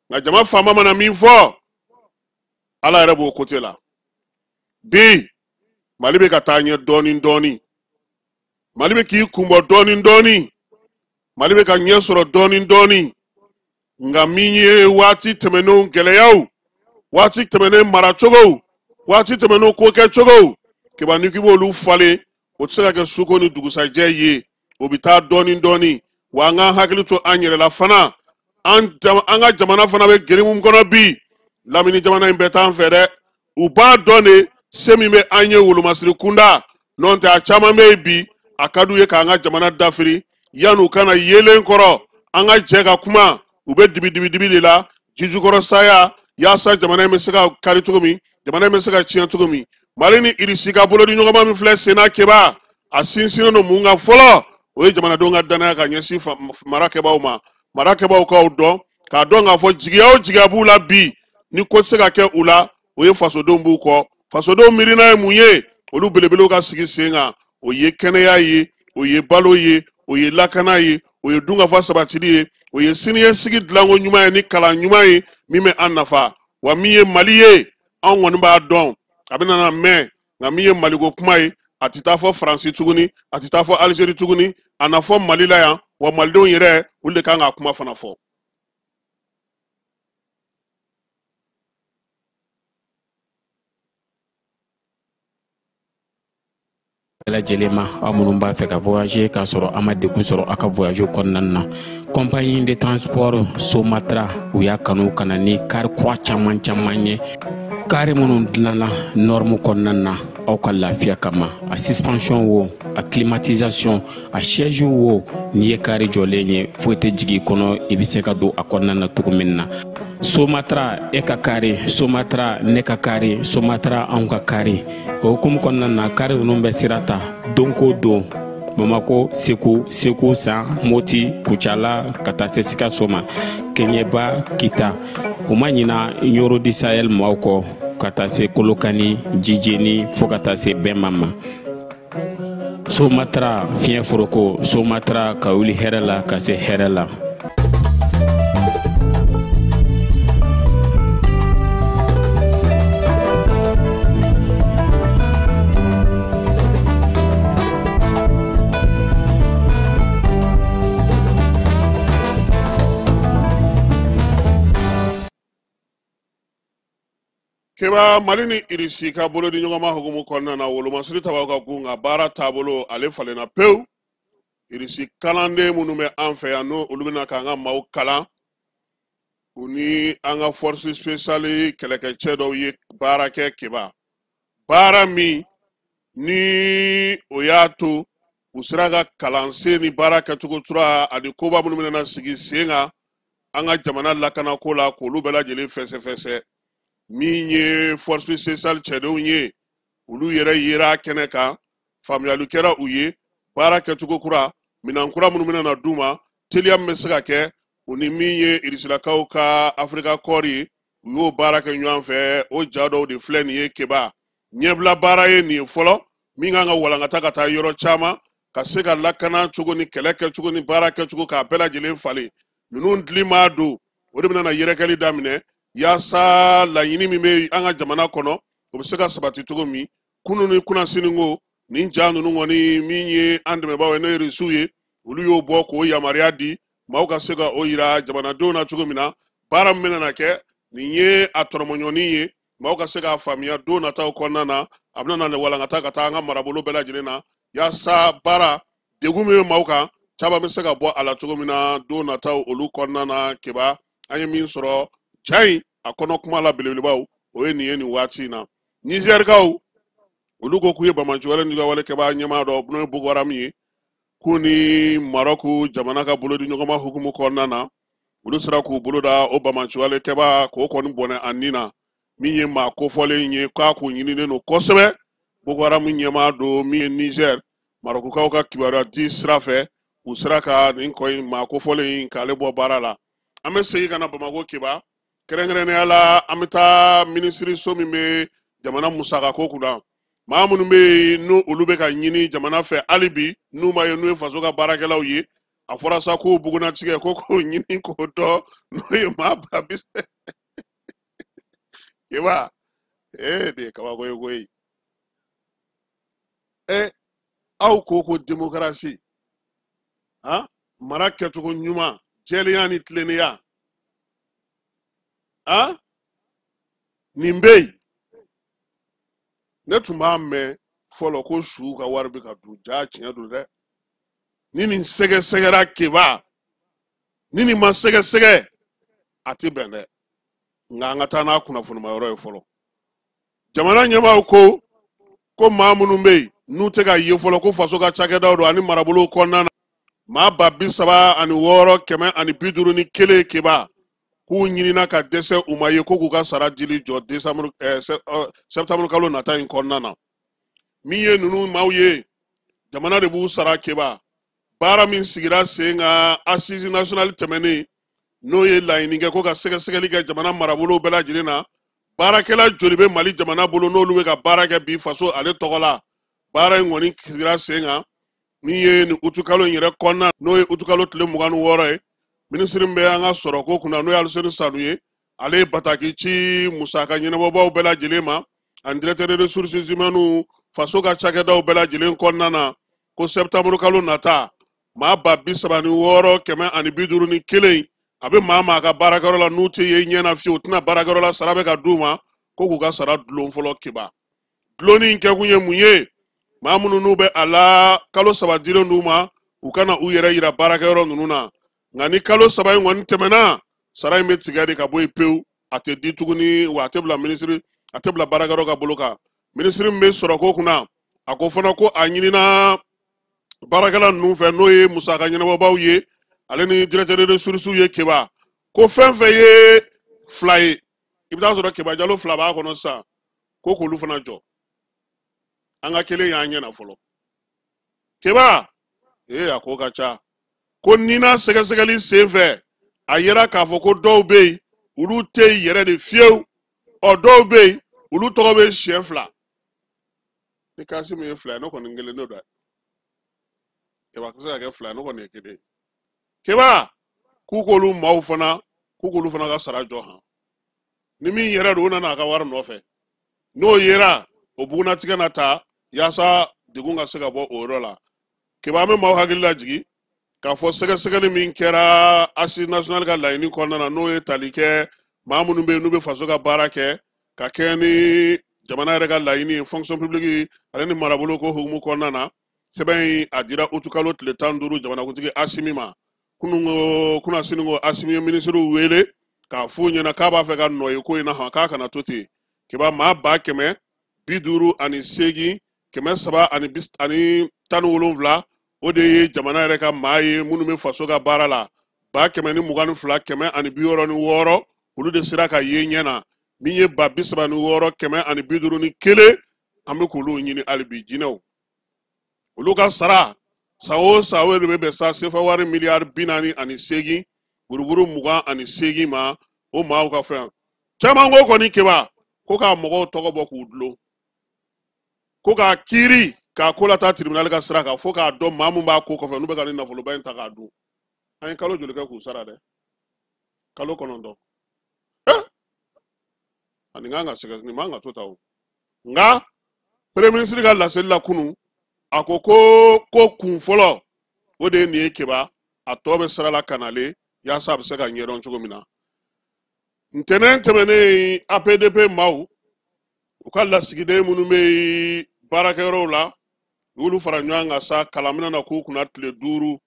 nka jama fanba mana min fɔ, Ala yɛrɛ b'o kote la. Bi Mali bɛ ka taa ɲɛ dɔɔni dɔɔni, Mali bɛ k'i kunbɔ dɔɔni dɔɔni, Mali bɛ ka ɲɛ sɔrɔ dɔɔni dɔɔni. Nka min ye waati tɛmɛnenw gɛlɛyaw, waati tɛmɛnen maracogow, waati tɛmɛnenw kokɛcogow, Keba, n'i k'i b'olu falen, o tɛ se ka kɛ suko ni dugusajɛ ye, o bɛ taa dɔɔni dɔɔni. Wa an k'an hakili to an yɛrɛ la fana, an ka jamana fana bɛ gere mun kɔnɔ bi, lamini jamana in bɛɛ t'an fɛ dɛ. U b'a dɔn de se min bɛ an ye wolomasiri kunda, n'o tɛ a caman bɛ yen bi, a ka d'u ye k'an ka jamana dafiri yan'u kana yeelen kɔrɔ. An ka jɛ ka kuma, u bɛ dibi dibi dibi de la, jijukɔrɔ saya, yaasa jamana in bɛ se ka kari cogo min, jamana in bɛ se ka tiɲɛ cogo min. Mali ni Irisi ka bolodi ɲɔgɔnma min filɛ senna Keba, a sinsinnen don mun kan fɔlɔ? O ye jamanadenw ka danaya ka ɲɛsin marakɛbaaw ma. Marakɛbaaw k'aw dɔn, k'a dɔn k'a fɔ jigiya o jigiya b'u la bi, ni ko tɛ se ka kɛ u la, o ye fasodenw b'u kɔ. Fasodenw miirina ye mun ye? Olu belebelew ka sigi sen kan, o ye kɛnɛya ye, o ye balo ye, o ye lakana ye, o ye dunkafa sabatili ye, o ye siniɲɛsigi dilanko ɲuman ye ni kalan ɲuman ye min bɛ an nafa. Wa min ye Mali ye, anw kɔni b'a dɔn a bɛna na mɛn, nka min ye Maliko kuma ye, A tɛ taa fɔ Faransi tuguni, a tɛ taa fɔ Alizeri tuguni, a na fɔ Mali la yan, wa malidenw yɛrɛ olu de kan k'a kuma fana fɔ. Bɛɛ lajɛlen ma, aw minnu b'a fɛ ka voyager k'a sɔrɔ a ma degun sɔrɔ aw ka voyage kɔnɔna na, compagnie de transport Somatra u y'a kanu ka na ni kari kura caman caman ye, kari minnu dilanna norme kɔnɔna na aw ka lafiya kama. A suspension wo, a climatisation, a siège wo, n'i ye kari jɔlen ye, foyi tɛ jigin i kɔnɔ, i bɛ se ka don a kɔnɔna na cogo min na. Somatra e ka kari, Somatra ne ka kari, Somatra anw ka kari. O hukumu kɔnɔna na, kari ninnu bɛ sira ta don ko don Bamako, Segu, Segu San, Moti, Kucala, ka taa se Sikaso ma, Kɛɲɛba, Kita. U ma ɲina Ɲoro du Sahel maaw kɔ, ka taa se Kolokani, Jijeni, fo ka taa se Bɛnma ma. Somatra fiɲɛ foroko, Somatra ka wuli hɛrɛ la ka se hɛrɛ la. Keba, Mali ni Irisi ka bolodi ɲɔgɔnma hukumu kɔnɔna na, wolomasiri tabaw ka kun nka baara taabolo ale falenna pewu. Irisi kalanden minnu bɛ an fɛ yan, n'o olu bɛna k'an ka maaw kalan, u ni an ka force spéciale kɛlɛkɛcɛ dɔw ye baara kɛ. Keba, baara min ni o y'a to u sera ka kalansen ni baara kɛcogo tura ani koba minnu bɛna sigi sen kan an ka jamana lakanako la, k'olu bɛɛ lajɛlen fɛsɛfɛsɛ. Min ye force spéciale cɛdenw ye, olu yɛrɛ yera kɛnɛ kan, faamuyali kɛra u ye baara kɛcogo kura, minɛn kura minnu bɛna na d'u ma, teliya min bɛ se ka kɛ u ni min ye irisilakaw ka Afirika kɔɔri ye, u y'o baara kɛ ɲɔgɔn fɛ. O ja dɔw de filɛ nin ye. Keba, ɲɛbila baara ye nin ye fɔlɔ min kan ka walankata ka taa yɔrɔ caman, ka se ka lakana cogo ni kɛlɛ kɛcogo ni baara kɛcogo k'a bɛɛ lajɛlen falen. Ninnu dili maa don, o de bɛna na yɛrɛkɛli daminɛ yaasa laɲini min bɛ an ka jamana kɔnɔ, o bɛ se ka sabati cogo min. Kunun ni kunnasini ko nin ja ninnu kɔni, min ye an dɛmɛbaaw ye, n'o ye Irisiw ye, olu y'o bɔ k'o yamaruya di maaw ka se ka o yira jamanadenw na cogo min na baara min bɛna na kɛ nin ye a tɔrɔmɔɲɔni ye, maaw ka se k'a faamuya don nataw kɔnɔna na. A bɛna na walankata ka taa an ka marabolo bɛɛ lajɛlen na yaasa baara degun min bɛ maaw kan caman bɛ se ka bɔ a la cogo min na don nataw olu kɔnɔna na. Keba, an ye min sɔrɔ ja in a kɔnɔ kuma la belebelebaw, o ye nin ye nin waati in na. Nizɛrikaw olu ko k'u ye bamaciwale ni wale kɛbaa ɲɛmaa dɔ, n'o ye Boko Haram ye, k'u ni Marɔku jamana ka bolodi ɲɔgɔnma hukumu kɔnɔna na, olu sera k'u bolo da o bamaciwale kɛbaa k'o kɔni bɔnɛ a nin na, min ye maa kofɔlen ye k'a kun ɲininen don kosɛbɛ. Boko Haram ɲɛmaa don min ye Nizɛr, Marɔkukaw ka kibaruya di sira fɛ, u sera ka nin kɔ in maa kofɔlen in k'ale bɔ baara la. An bɛ segin ka na Bamakɔ. Keba, kɛrɛnkɛrɛnnenya la, an bɛ taa minisiriso min bɛ jamana musakako kunna. Maa minnu bɛ yen n'o olu bɛ ka ɲini jamana fɛ hali bi, n'u ma ye n'u ye faso ka baarakɛlaw ye, a fɔra sa k'u bugunnatigɛ ko k'o ɲini k'o dɔn, n'o ye maa 20 000. Keba, ee, nin ye kabako ye koyi. Ɛ, aw ko ko démocratie, han, mara kɛcogo ɲuman, jɛlenya ni tilennenya, han, nin bɛ yen. Ne tun b'a mɛn fɔlɔ ko su ka wari bɛ ka dun. Ja, tiɲɛ don dɛ. Ni nin sɛgɛsɛgɛra, Keba, ni nin ma sɛgɛsɛgɛ, a tɛ bɛn dɛ. Nka an ka taa n'a kunnafonima yɔrɔ ye fɔlɔ. Jamana ɲɛmaaw ko ko maa minnu bɛ yen n'u tɛ ka ye fɔlɔ ko faso ka cakɛdaw don ani marabolow kɔnɔna na, maa 36,151, Keba, k'u ɲinina ka dɛsɛ, u ma ye, ko k'u ka sara dili jɔ décembre, septembre kalo nata in kɔnɔna na. Min ye ninnu maaw ye, jamana de b'u sara. Keba, baara min sigira sen kan assise nationale tɛmɛnen, n'o ye laɲini kɛ ko ka sɛgɛsɛgɛli kɛ jamana marabolow bɛɛ lajɛlen na, baarakɛla joli bɛ Mali jamana bolo n'olu bɛ ka baara kɛ bi faso ale tɔgɔ la. Baara in kɔni sigira sen kan min ye nin utukalo in yɛrɛ kɔnɔna, n'o ye utukalo tile 26 ye. Minisiri min bɛ an ka sɔrɔko kunna, n'o ye Aluseni Sanu ye, ale ye bataki ci musaka ɲɛnabɔbaw bɛɛ lajɛlen ma ani directeur de ressources humaines. Faso ka cakɛdaw bɛɛ lajɛlen kɔnɔna na, ko sɛptanburu kalo nata, maa 36151, a bɛ maa maa ka baarakɛyɔrɔ la n'u tɛ ye ɲɛ na fiyewu, u tɛna baarakɛyɔrɔ la, sara bɛ ka d'u ma, ko k'u ka sara dulon fɔlɔ. Keba, dulonni in kɛkun ye mun ye? Maa minnu n'u bɛ a la, kalo 3 dilen d'u ma u kana u yɛrɛ yira baarakɛyɔrɔ ninnu na, nka ni kalo 3 in kɔni tɛmɛna, sara in bɛ tigɛ de ka bɔ yen pewu, a tɛ di tuguni, wa a tɛ bila minisiri, a tɛ bila baarakɛyɔrɔ ka bolo kan. Minisiri min bɛ sɔrɔko kunna, a ko fana ko a ɲinina baarakɛla ninnu fɛ, n'o ye musaka ɲɛnabɔbaw ye, ale ni directeur de ressources ye. Keba, ko fɛn fɛn ye 2 ye, i bɛ taa sɔrɔ Keba Jalo 2 b'a kɔnɔ sisan, ko k'olu fana jɔ. An ka kelen y'an ɲɛna fɔlɔ. Keba, ee, a ko ka ca. Ko nina sɛgɛsɛgɛli sen fɛ, a yera k'a fɔ ko dɔw bɛ yen, olu tɛ yen yɛrɛ de fiyewu. Ɔ, dɔw bɛ yen, olu tɔgɔ bɛ siɲɛ 2. Ni Kasimu ye 2 ye, ne kɔni kelen don dɛ. Keba tɛ se ka kɛ 2 ye, ne kɔni ye kelen ye. Keba, k'u k'olu maaw fana, k'u k'olu fana ka sara jɔ han. Ni min yɛrɛ don, o nana a ka wari nɔfɛ. N'o yera, o bugunnatigɛ na ta yaasa degun ka se ka bɔ o yɔrɔ la. Keba, an bɛ maaw hakili lajigin k'a fɔ sɛgɛsɛgɛli min kɛra Assise nationale ka laɲini kɔnɔna na, n'o ye tali kɛ maa minnu bɛ yen n'u bɛ faso ka baara kɛ ka kɛɲɛ ni jamana yɛrɛ ka laɲini ye, fonction publique ale ni marabolo ko hukumu kɔnɔna na, sɛbɛn in a dira utukalo tile 15 jamanakuntigi Asimi ma. Kununko kunnasini ko Asimi ye minisiriw wele k'a f'u ɲɛna k'a b'a fɛ ka nɔ ye ko in na hɔn, k'a kana to ten. Keba, maa 158,317, o de ye jamana yɛrɛ ka maa ye minnu bɛ faso ka baara la. 122,166, olu de sera ka ye ɲɛ na. Min ye 36151, an bɛ k'olu ɲini hali bi. Jinɛw, olu ka sara san o san, o de bɛ bɛn sa sefa wari miliyari 48 buruburu 28 ma. O maaw ka fɛn caman ko kɔni, Keba, ko k'a mɔgɔw tɔgɔ bɔ k'u dulon, ko k'a kiiri k'a ko lataa tribunal ka sira kan, fo k'a dɔn maa min b'a ko kɔfɛ, n'u bɛ ka nin nafoloba in ta k'a dun. An ye kalo joli kɛ k'u sara dɛ? Kalo 9. Ani kan ka sɛgɛ, nin man ka to ta o. Nka premier ministre ka laseli la kunun, a ko ko kun fɔlɔ o de ye nin ye. Keba, a tɔ bɛ sira la kanalen yaasa a bɛ se ka ɲɛdɔn cogo min na. Ntɛnɛn tɛmɛnen, APDP maaw, u ka lasigiden minnu bɛ yen baarakɛyɔrɔw la, u y'olu fara ɲɔgɔn kan sa kalanminɛ na k'u kunna tile 5.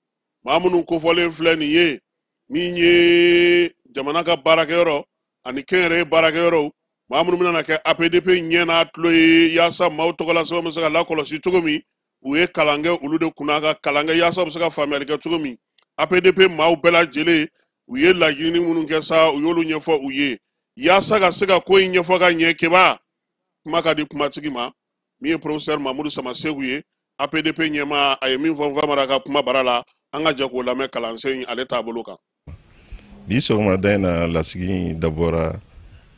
Maa minnu kofɔlen filɛ nin ye, min ye jamana ka baarakɛyɔrɔ ani kɛnyɛrɛye baarakɛyɔrɔw, maa minnu bɛna kɛ APDP ɲɛ n'a tulo ye yaasa maaw tɔgɔla sɛbɛn bɛ se ka lakɔlɔsi cogo min, u ye kalan kɛ olu de kunna, ka kalan kɛ yaasa u bɛ se ka faamuyali kɛ cogo min. APDP maaw bɛɛ lajɛlen, u ye laɲini minnu kɛ sa, u y'olu ɲɛfɔ u ye yaasa ka se ka ko in ɲɛfɔ ka ɲɛ. Keba, kuma ka di kumatigi ma. Min ye professeur Mamudu Samasegu ye, APDP ɲɛmaa, a ye min fɔ Nfamara ka kuma bara la, an ka jɛ k'o lamɛn kalansen ale taabolo kan. Bi sɔgɔmada in na, lasigi in dabɔra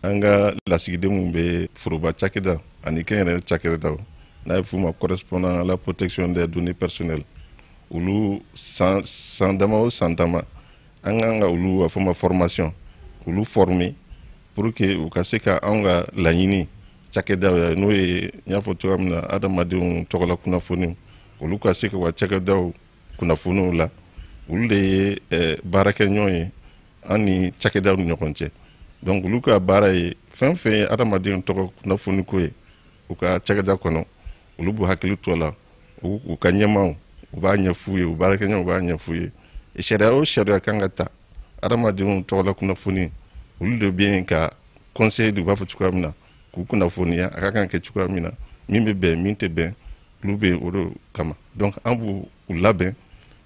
an ka lasigiden minnu bɛ foroba cakɛda ani kɛnyɛrɛye cakɛdaw, n'a ye f'u ma correspondant à la protection des données personnelles, olu san san dama o san dama, an kan ka olu, a fɔ ma formation, olu former pour que u ka se ka anw ka laɲini cakɛdaw ye, n'o ye n y'a fɔ cogoya min na, adamadenw tɔgɔla kunnafoniw, olu ka se ka u ka cakɛdaw kunnafoniw la. Olu de ye baarakɛɲɔgɔn ye an ni cakɛdaw ni ɲɔgɔn cɛ. Donc olu ka baara ye fɛn fɛn ye adamadenw tɔgɔ kunnafoniko ye u ka cakɛda kɔnɔ, olu b'u hakili to a la. U ka ɲɛmaaw, u b'a ɲɛf'u ye, u baarakɛɲɔgɔnw b'a ɲɛf'u ye. Sariya o sariya kan ka ta adamadenw tɔgɔla kunnafoni, olu de bɛ yen ka conseil di, u b'a fɔ cogoya min na, k'u kunnafoniya a ka kan kɛ cogoya min na, min bɛ bɛn, min tɛ bɛn, olu bɛ yen o de kama. Donc an b'u labɛn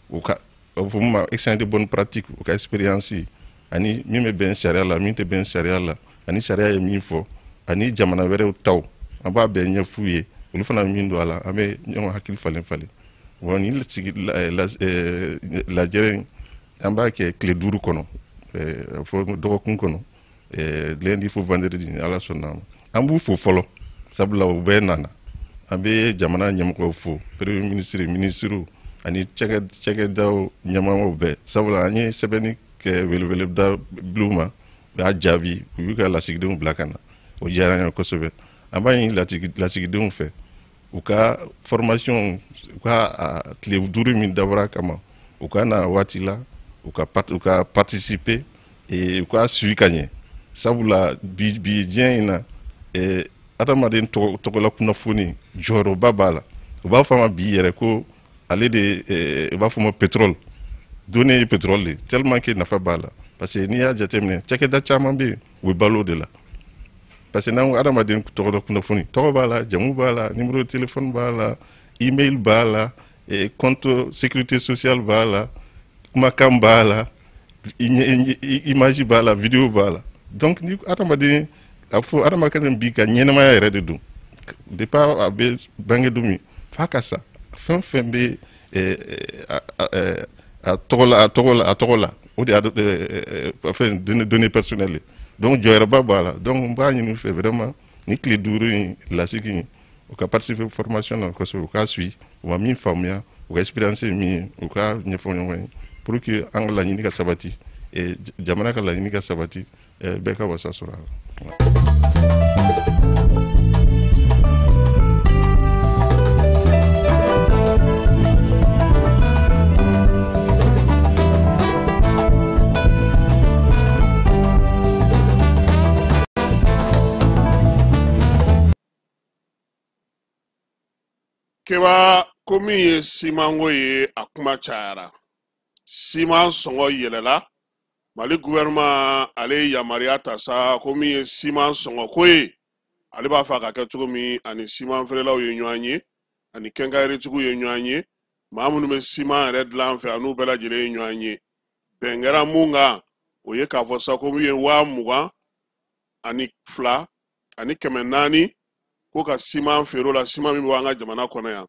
u ka, a bɛ fɔ min ma échange de bonnes pratiques, u ka expérience ani min bɛ bɛn sariya la, min tɛ bɛn sariya la, ani sariya ye min fɔ, ani jamana wɛrɛw taw, an b'a bɛɛ ɲɛf'u ye. Olu fana bɛ min don a la, an bɛ ɲɔgɔn hakili falen falen. Wa ni sigi lajɛrɛ in, an b'a kɛ tile 5 kɔnɔ, fɔ dɔgɔkun kɔnɔ, lundi fo vendredi, ni Ala sɔnna a ma. An b'u fo fɔlɔ, sabula u bɛɛ nana. An bɛ jamana ɲɛmɔgɔw fo, premier ministre, ministre ani cakɛdaw ɲɛmɔgɔw bɛɛ, sabula an ye sɛbɛnni kɛ weleweleda bil'u ma, u y'a jaabi, u y'u ka lasigidenw bila ka na, o diyara an ye kosɛbɛ. An b'a ɲini lasigidenw fɛ. U ka formation, u ka tile 5 min dabɔra kama, u ka na waati la, u ka participer et u ka suivi ka ɲɛ. Sabula bi diɲɛ in na, adamaden tɔgɔla kunnafoni jɔyɔrɔba b'a la. U b'a fɔ a ma bi yɛrɛ ko ale de, u b'a fɔ ma pétrole, données ye pétrole de, tellement que nafa b'a la. Parce que n'i y'a jateminɛ, cakɛda caman bɛ yen, u bɛ balo de la. Parce que n'an ko adamaden tɔgɔla kunnafoni, tɔgɔ b'a la, jamu b'a la, numéro de téléphone b'a la, email b'a la, compte sécurité sociale b'a la, kumakan b'a la, image b'a la, vidéo b'a la. Donc ni adamaden, a fɔ adamaden bi ka ɲɛnamaya yɛrɛ de don. Depuis a bɛ bange don min f'a ka sa, fɛn fɛn bɛ a tɔgɔ la, o de y'a fɛn données personnelles ye. Donc jɔyɔrɔba b'a la. Donc n b'a ɲini u fɛ vraiment ni tile 5 in lasigi in, u ka participer formation na kosɛbɛ, u k'a suivi, u ma min faamuya, u ka expérience ye min ye, u ka ɲɛfɔ ɲɔgɔn ye pour que an ka laɲini ka sabati, jamana ka laɲini ka sabati, bɛɛ ka wasa sɔrɔ a la. Keba, ko min ye simanko ye, a kuma cayara. Siman sɔngɔ yɛlɛla. Mali gouvernement ale ye yamaruya ta sa ko min ye siman sɔngɔ ko ye, ale b'a fɛ a ka kɛ cogo min, ani siman feerelaw ye ɲɔgɔn ye, ani kɛnkayeritigiw ye ɲɔgɔn ye, maa minnu bɛ siman yɛrɛ dilan fɛ, an'u bɛɛ lajɛlen ye ɲɔgɔn ye. Bɛn kɛra mun kan, o ye k'a fɔ sa ko min ye 22 400 ko ka siman feere o la, siman min bɛ bɔ an ka jamana kɔnɔ yan.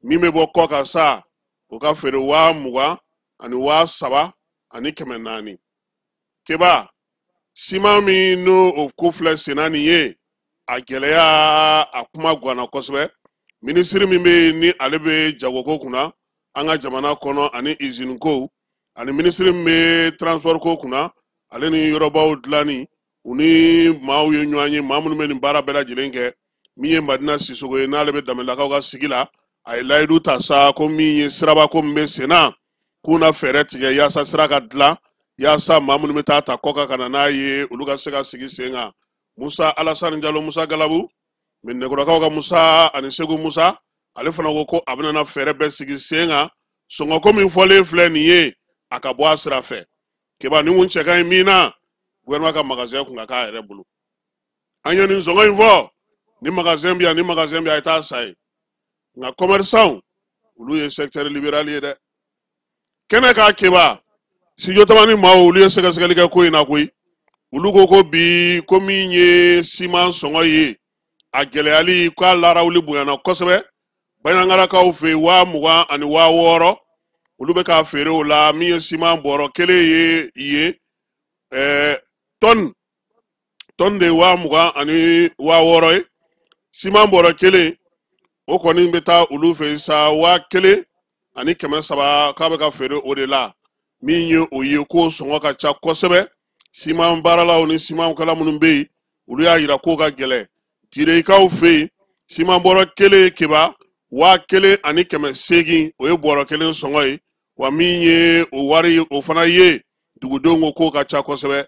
Min bɛ bɔ kɔ kan sa, o ka feere 20 ani 3400. Keba, siman min n'o o ko filɛ senna nin ye, a gɛlɛya a kuma ganna kosɛbɛ. Minisiri min bɛ yen ni ale bɛ jagoko kunna an ka jamana kɔnɔ ani izini ko, ani minisiri min bɛ transport ko kunna, ale ni yɔrɔbaw dilanni, u ni maaw ye ɲɔgɔn ye, maa minnu bɛ nin baara bɛɛ lajɛlen kɛ. Min ye Madina Sisoko ye, n'ale bɛ Danbɛlɛlakaw ka sigi la, a ye layidu ta sa ko min ye sirabako min bɛ sen na, k'u na fɛɛrɛ tigɛ yaasa sira ka dilan, yaasa maa minnu bɛ taa ta kɔ kan ka na n'a ye, olu ka se ka sigi sen kan. Musa Alasani Jalo, Musa Galabu, Minɛkɔrɔkaw ka Musa ani Segu Musa, ale fana ko ko a bɛna na fɛɛrɛ bɛɛ sigi sen kan. Sɔngɔko min fɔlen filɛ nin ye, a ka bɔ a sira fɛ. Keba, ni kun cɛ ka ɲi min na, gouvernement ka magasin kun ka k'a yɛrɛ bolo. An ye nin sɔngɔ in fɔ, ni magasin bɛ yan, ni magasin bɛ yan, a ye taa san yen. Nka commerçant olu ye secteur libéral ye dɛ. Kɛnɛ k'a Keba, Studio Tamani maaw olu ye sɛgɛsɛgɛli kɛ ko in na koyi. Olu ko ko bi ko min ye siman sɔngɔ ye, a gɛlɛyali k'a larawuli bonyana kosɛbɛ. Bayangarakaw fɛ yen 20 ani 6000, olu bɛ k'a feere o la. Min ye siman bɔrɔ kelen ye yen, tɔni de ye 20 ani 6000 ye. Siman bɔrɔ kelen o kɔni bɛ taa olu fɛ yen sa 1300, k'a bɛ ka feere o de la. Min ye o ye ko sɔngɔ ka ca kosɛbɛ. Siman baaralaw ni simankɛla minnu bɛ yen, olu y'a yira k'o ka gɛlɛn. Tireyikaw fɛ yen, siman bɔrɔ kelen Keba 1800, o ye bɔrɔ kelen sɔngɔ ye. Wa min ye o wari o fana ye, dugudenw ko k'o ka ca kosɛbɛ.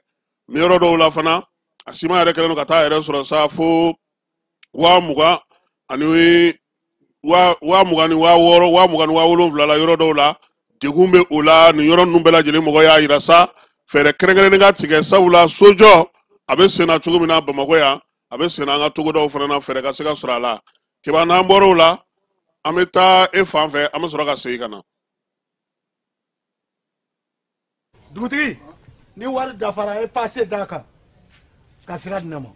Ni yɔrɔ dɔw la fana, a siman yɛrɛ kɛlen don ka taa yɛrɛ sɔrɔ sa fo 20 ani 20 ni 6000, 20 ni 7000 la yɔrɔ dɔw la. Degun bɛ o la. Nin yɔrɔ ninnu bɛɛ lajɛlen mɔgɔ y'a yira sa fɛɛrɛ kɛrɛnkɛrɛnnen ka tigɛ, sabula sojɔ a bɛ senna cogo min na Bamakɔ yan, a bɛ senna an ka togodaw fana na, fɛɛrɛ ka se ka sɔrɔ a la. Keba, n'an bɔra o la, an bɛ taa e fan fɛ, an bɛ sɔrɔ ka segin ka na. Dugutigi, ni wari dafara, e passe d'a kan ka sira di ne ma.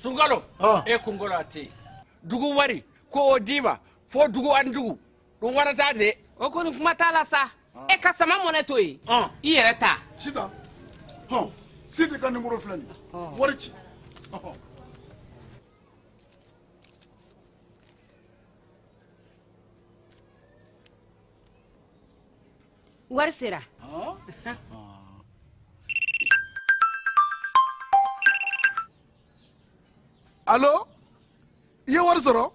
Sunkalo, e kunkolo a tɛ yen. Dugu wari ko o d'i ma fo dugu ani dugu, dun wara t'a de. O kɔni kuma t'a la sa. E ka sama mɔnɛ to yen, i yɛrɛ ta. Sitan, hɔn, Sidi ka nimoro filɛ nin ye, wari ci. Wari sera. Alo, i ye wari sɔrɔ?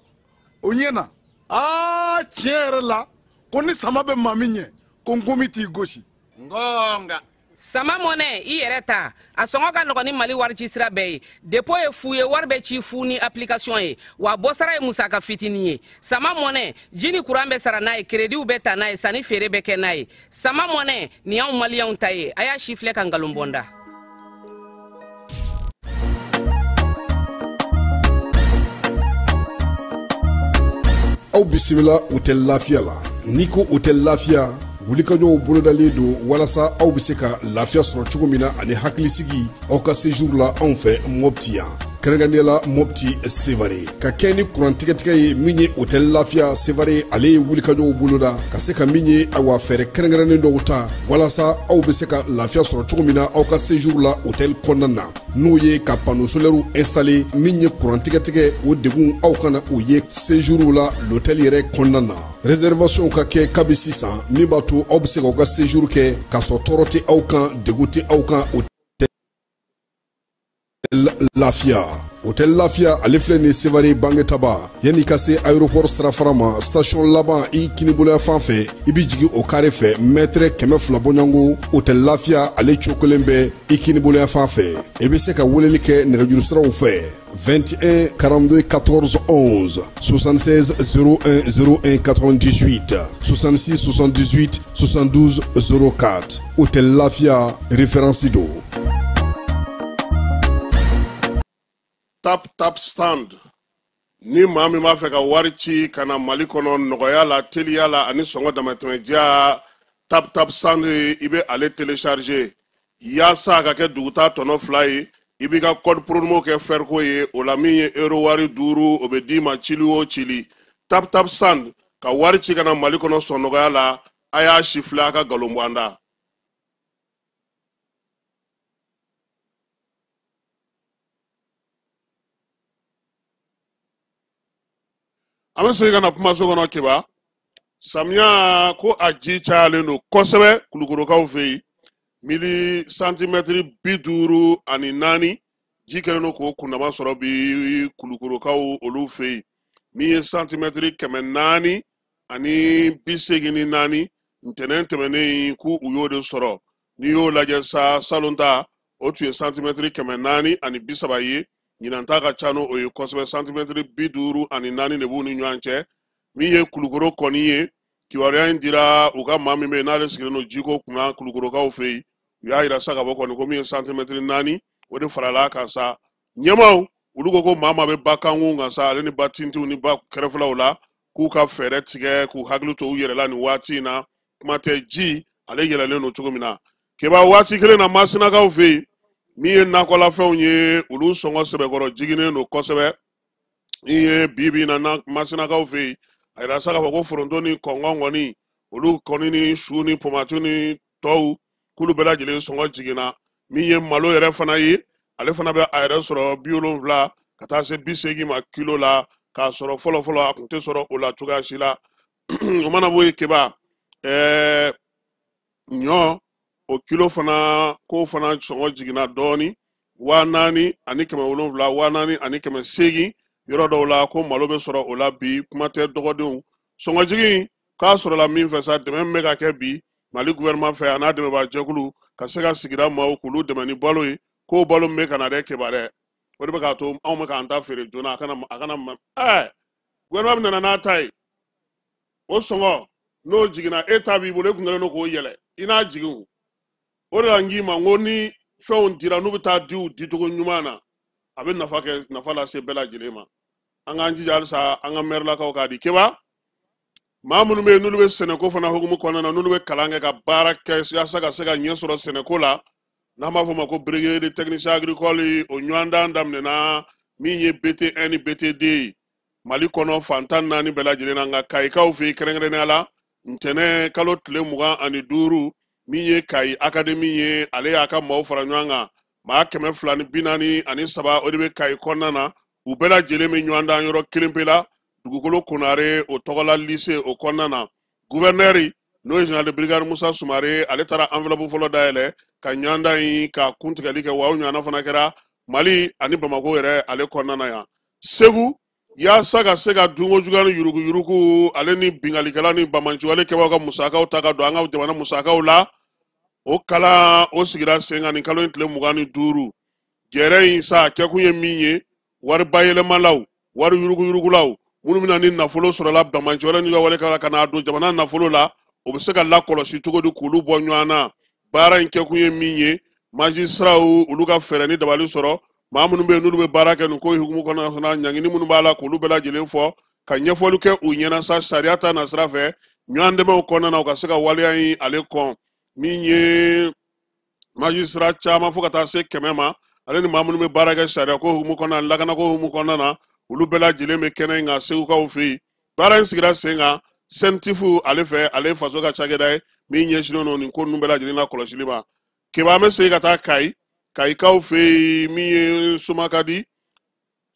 O ɲɛna. Aa, tiɲɛ yɛrɛ la, ko ni sama bɛ maa min ɲɛ, ko nkomi t'i gosi. Ngonga. Sama mɔnɛ i yɛrɛ ta, a sɔngɔ ka nɔgɔn ni Mali wari ci sira bɛɛ ye. Dépôt ye fu ye, wari bɛ ci fu ni application ye, wa bɔsara ye musaka fitinin ye. Sama mɔnɛ, ji ni kuran bɛ sara n'a ye, créditw bɛ ta n'a ye, sanni feere bɛ kɛ n'a ye. Sama mɔnɛ, nin y'anw maliyɛnw ta ye, a y'a si filɛ ka nkalon bɔ n da. Aw bisimila Hôtel Lafiya la. N'i ko Hôtel Lafiya, wulikajɔw bolodalen don walasa aw bɛ se ka lafiya sɔrɔ cogo min na ani hakilisigi aw ka séjour la anw fɛ Mopti yan, kɛrɛnkɛrɛnnenya la Mopti Sevare. Ka kɛ ni kuran tigɛtigɛ ye, min ye Hôtel Lafiya Sevare, ale ye wulikajɔw boloda ka se ka min ye, awa, fɛɛrɛ kɛrɛnkɛrɛnnen dɔw ta walasa aw bɛ se ka lafiya sɔrɔ cogo min na aw ka séjour la hôtel kɔnɔna na, n'o ye ka panneau solaire installé. Min ye kuran tigɛtigɛ, o degun aw kana o ye séjour la l'hôtel yɛrɛ kɔnɔna na. Réservation ka kɛ kabi sisan, min b'a to aw bɛ se k'aw ka séjour kɛ k'a sɔrɔ tɔɔrɔ tɛ aw kan, degun tɛ aw kan. Hôtel Lafiya, Hôtel Lafiya, ale filɛ nin Sevare Bangetaba, yanni ka se aéroport sirafara ma, station laban i kiniboloya fan fɛ, i bɛ jigin o carré fɛ, mètre 200 bɔɲɔgɔnko, Hôtel Lafiya ale cokolen bɛ i kiniboloya fan fɛ. I bɛ se ka weleli kɛ nɛgɛjuru siraw fɛ: 21 42 14 11, 76 01 01 98, 66 78 72 04. Hôtel Lafiya, référence don. Tap Tap Send, ni maa min b'a fɛ ka wari ci ka na Mali kɔnɔ nɔgɔya la, teliya la ani sɔngɔ damatɛmɛdiya, Tap Tap Send, i bɛ ale télécharger yaasa a ka kɛ duguta tɔnɔ 2 ye. I b'i ka code promo kɛ fɛriko ye o la, min ye euro wari 5, o bɛ d'i ma cili o cili. Tap Tap Send, ka wari ci ka na Mali kɔnɔ sɔn nɔgɔya la. A y'a si filɛ, a ka nkalon bɔ an da. An bɛ segin ka na kumaso kɔnɔ. Keba, samiya ko a ji cayalen don kosɛbɛ Kulukorokaw fɛ yen, mili santimɛtiri 54 ji kɛlen don k'o kundama sɔrɔ bi Kulukorokaw olu fɛ yen, min ye santimɛtiri 484 ntɛnɛn tɛmɛnen in k'u u y'o de sɔrɔ. N'i y'o lajɛ sa, salon ta o tun ye santimɛtiri 430 ye, ɲinan ta ka ca n'o ye kosɛbɛ, santimɛtiri 54 de b'u ni ɲɔgɔn cɛ. Min ye Kulukoro kɔni ye, kibaruya in dira u ka maa min bɛ yen n'ale sigilen don jiko kunna Kulukorokaw fɛ yen, u y'a yira sa ka bɔ kɔni ko min ye santimɛtiri 4, o de farala a kan sa. Ɲɛmaaw olu ko ko maa maa bɛ ba kankun kan sa, ale ni ba tintinw ni ba kɛrɛfɛlaw la, k'u ka fɛɛrɛ tigɛ k'u hakili to u yɛrɛ la nin waati in na, kuma tɛ ji ale yɛlɛlen don cogo min na. Keba, waati kelen na, Masinakaw fɛ yen, min ye nakɔlafɛnw ye, olu sɔngɔ sɛbɛkɔrɔ jiginnen don kosɛbɛ. Ni ye bi bi in na Masinakaw fɛ yen, a yira sa k'a fɔ ko foronto ni kɔngɔn kɔni, olu kɔni ni su ni pomati ni tɔw, k'olu bɛɛ lajɛlen sɔngɔ jiginna. Min ye malo yɛrɛ fana ye, ale fana bɛ a yɛrɛ sɔrɔ 70 ka taa se 80 ma kilo la, k'a sɔrɔ fɔlɔ fɔlɔ a tun tɛ sɔrɔ o la cogoya si la. O mana bɔ yen, Keba, ɲɔ o kilo fana, k'o fana sɔngɔ jiginna dɔɔni, 4700, 4800 yɔrɔ dɔw la, ko malo bɛ sɔrɔ o la bi, kuma tɛ dɔgɔdenw. Sɔngɔjigin k'a sɔrɔla min fɛ sa, dɛmɛ min bɛ ka kɛ bi Mali gouvernement fɛ a n'a dɛmɛbaa jɛkulu ka se ka sigida maaw k'olu dɛmɛ ni balo ye, k'o balo min bɛ ka na dɛ, Keba dɛ, o de bɛ k'a to anw bɛ k'an ta feere joona. A kana gouvernement bɛ nana n'a ta ye, o sɔngɔ n'o jiginna, e ta b'i bolo, e kun kɛlen don k'o yɛlɛ, i n'a jigin. O o de la n k'i ma n ko ni fɛnw dira, n'u bɛ taa di u dicogo ɲuman na, a bɛ nafa kɛ, nafa lase bɛɛ lajɛlen ma. An k'an jija halisa an ka mɛrilakaw k'a di. Keba, maa minnu bɛ yen n'olu bɛ sɛnɛko fana hukumu kɔnɔna na, n'olu bɛ kalan kɛ ka baara kɛ yaasa ka se ka ɲɛ sɔrɔ sɛnɛko la, n'an b'a fɔ o ma ko brevet de technicien agricole, o ɲɔgɔndan daminɛna, min ye BT1 ni BT2 ye Mali kɔnɔ fan 14 bɛɛ lajɛlen na. Nka Kayikaw fɛ yen, kɛrɛnkɛrɛnnenya la, ntɛnɛn kalo tile 25, min ye Kayi académie ye, ale y'a ka maaw fara ɲɔgɔn kan, maa 243, o de bɛ Kayi kɔnɔna na. U bɛɛ lajɛlen bɛ ɲɔgɔn dan yɔrɔ kelen pe la, Dugukolo Konare o tɔgɔla lycée o kɔnɔna na. Gouverneur, n'o ye général de brigade Musa Sumare, ale taara enveloppe fɔlɔ dayɛlɛ ka ɲɔgɔndan in ka kuntigɛli kɛ. Wa o ɲɔgɔnna fana kɛra Mali ani Bamako yɛrɛ ale kɔnɔna na yan, Segu. Yaasa ka se ka dunko juguya ni yuruguyurugu ale ni binkalikɛla ni banbaanciwale kɛbaaw ka musakaw ta ka don an ka jamana musakaw la, o kalan o sigira sen kan nin kalo in tile 25. Jɛrɛ in sa kɛkun ye min ye, wari bayɛlɛmalaw, wari yuruguyurugulaw minnu bɛna ni nafolo sɔrɔla banbaanciwale n'u ka wale kɛla ka n'a don jamana nafolo la, o bɛ se ka lakɔlɔsi cogo di k'olu bɔ ɲɔgɔn na. Baara in kɛkun ye min ye, majisiraw olu ka fɛɛrɛ ni dabali sɔrɔ, maa minnu bɛ yen n'olu bɛ baara kɛ nin ko hukumu kɔnɔna fana, ɲangini minnu b'a la k'olu bɛɛ lajɛlen fɔ, ka ɲɛfɔli kɛ u ɲɛna sa sariya ta nasira fɛ, ɲɔgɔn dɛmɛw kɔnɔna na u ka se ka waleya in ale kɔn. Min ye majisira caman fo ka taa se 100 ma, ale ni maa minnu bɛ baara kɛ sariya ko hukumu kɔnɔna na, lakanako hukumu kɔnɔna na, olu bɛɛ lajɛlen bɛ kɛnɛ in kan Segukaw fɛ yen. Baara in sigira sen kan CENTIF ale fɛ, ale ye faso ka cakɛda ye min ɲɛsinnen don nin ko ninnu bɛɛ lajɛlen la kɔlɔsili ma. Keba, an bɛ segin ka taa Kayi, Kayikaw fɛ yen, min ye Somakadi,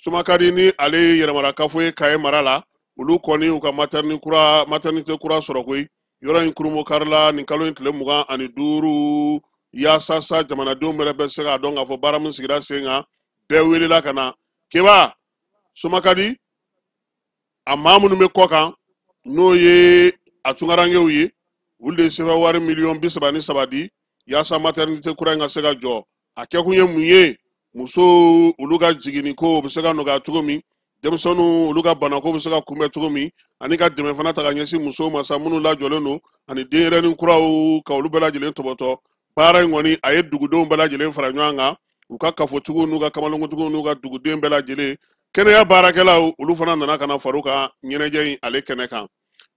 Somakadi ni ale ye yɛrɛmarakafo ye Kayi mara la, olu kɔni u ka maternité kura sɔrɔ koyi. Yɔrɔ in kurunbonkarila nin kalo in tile 25, yaasa sa jamanadenw bɛɛ bɛ se k'a dɔn k'a fɔ baara min sigira sen kan, bɛɛ welela ka na. Keba, Somakadi a maa minnu bɛ kɔ kan, n'o ye a tunkarankew ye, olu de ye sefa wari miliyɔn 33 di yaasa maternité kura in ka se ka jɔ. A kɛkun ye mun ye? Musow olu ka jiginni ko bɛ se ka nɔgɔya cogo min, denmisɛnninw olu ka banako bɛ se ka kunbɛn cogo min, ani ka dɛmɛ fana ta ka ɲɛsin musow ma sa minnu lajɔlen don, ani denyɛrɛnin kuraw ka olu bɛɛ lajɛlen tɔbɔtɔ. Baara in kɔni a ye dugudenw bɛɛ lajɛlen fara ɲɔgɔn kan, u ka kafotigiw n'u ka kamalenkuntigiw n'u ka duguden bɛɛ lajɛlen, kɛnɛya baarakɛlaw olu fana nana ka na far'u kan ɲɛnajɛ in ale kɛnɛ kan.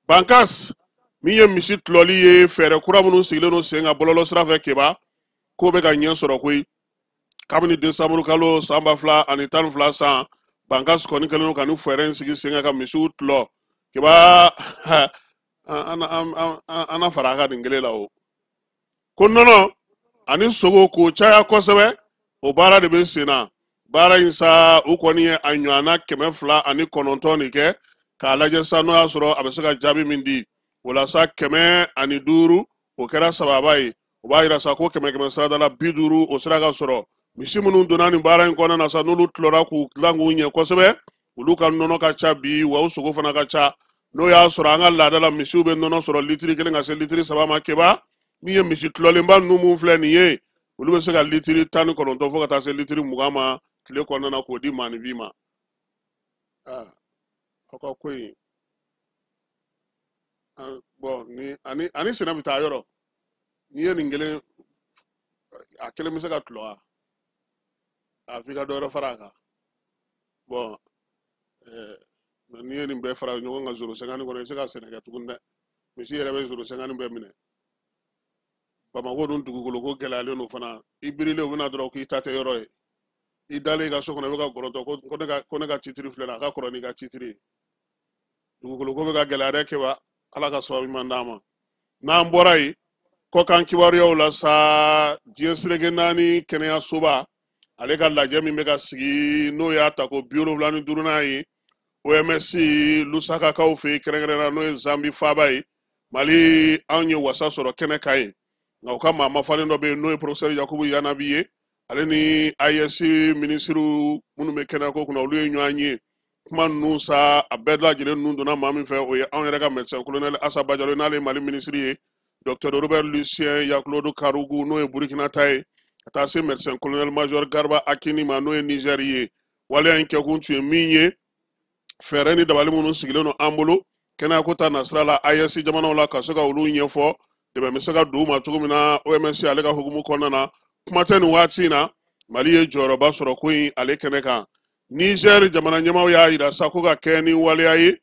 Bankas, min ye misi tulɔli ye, fɛɛrɛ kura minnu sigilen don sen kan bɔlɔlɔ sira fɛ, Keba, k'o bɛ ka ɲɛ sɔrɔ koyi. Kabini desanburu kalo san 2012 san, Bankas kɔni kɛlen don ka nin fɛɛrɛ in sigi sen kan ka misiw tulɔ. Keba, an na fara a kan nin kelen la o. Ko nɔnɔ ani sogo k'o caya kosɛbɛ, o baara de bɛ sen na. Baara in sa, u kɔni ye a ɲɔgɔnna 209 de kɛ k'a lajɛ sa n'o y'a sɔrɔ a bɛ se ka jaabi min di. O la sa 105 o kɛra sababa ye. O b'a yira sa ko kɛmɛ kɛmɛ sarada la 50 o sera ka sɔrɔ. Misi minnu donna nin baara in kɔnɔna na sa, n'olu tulɔra k'u dilan k'u ɲɛ kosɛbɛ, olu ka nɔnɔ ka ca bi, wa u sogo fana ka ca. N'o y'a sɔrɔ an ka laada la misiw bɛ nɔnɔ sɔrɔ litiri 1 ka se litiri 3 ma, Keba, min ye misi tulɔlenba ninnu mun filɛ nin ye, olu bɛ se ka litiri 19 fo ka taa se litiri 20 ma tile kɔnɔna na k'o di maaninfin ma. Aw ka ko in, bɔn, ni ani ani sɛnɛ bɛ taa yɔrɔ, n'i ye nin kelen, a kelen bɛ se ka tulɔ wa? A f'i ka dɔ wɛrɛ fara a kan. Bɔn, mɛ n'i ye nin bɛɛ fara ɲɔgɔn kan zoro 50 kɔnɔ, i bɛ se ka sɛnɛ kɛ tuguni dɛ. Misi yɛrɛ bɛ zoro 50 bɛɛ minɛ. Bamakɔ dun dugukolo ko gɛlɛyalen don fana. I birilen u bɛna dɔrɔn k'i ta tɛ yɔrɔ ye. I dalen i ka so kɔnɔ, i bɛ ka gɔrɔntɔ ko ne ka titiri filɛ nin ye, a ka kɔrɔ n'i ka titiri ye. Dugukolo ko bɛ ka gɛlɛya dɛ, Keba. Ala ka sababu ɲuman d'an ma. N'an bɔra yen, kɔkan kibaruyaw la sa, diɲɛ seleke naani kɛnɛyasoba ale ka lajɛ min bɛ ka sigi, n'o y'a ta ko 75nan ye, OMS Lusakakaw fɛ yen, kɛrɛnkɛrɛnnenya n'o ye Zambi faaba ye. Mali anw ye wasa sɔrɔ kɛnɛ kan yen, nka u ka maa mafalen dɔ bɛ yen n'o ye professeur Yakubu Yanabi ye, ale ni AES minisiriw minnu bɛ kɛnɛyako kunna, olu ye ɲɔgɔn ye. Kuma ninnu sa, a bɛɛ lajɛlen ninnu donna maa min fɛ, o ye anw yɛrɛ ka médecin colonel Asa Bajalo, n'ale ye Mali minisiri ye, docteur Robert Lucien Yakulodo Karugu, n'o ye Burkina ta ye, ka taa se médecin colonel major Garba Akini ma, n'o ye Niger ye. Waleya in kɛkun tun ye min ye, fɛɛrɛ ni dabali minnu sigilen don an bolo kɛnɛyako ta nasira la AES jamanaw la, ka se ka olu ɲɛfɔ, dɛmɛ bɛ se ka don u ma cogo min na OMS ale ka hukumu kɔnɔna na. Kuma tɛ nin waati in na, Mali ye jɔyɔrɔba sɔrɔ ko in ale kɛnɛ kan. Niger jamana ɲɛmaaw y'a yira sa ko ka kɛ ni waleya ye,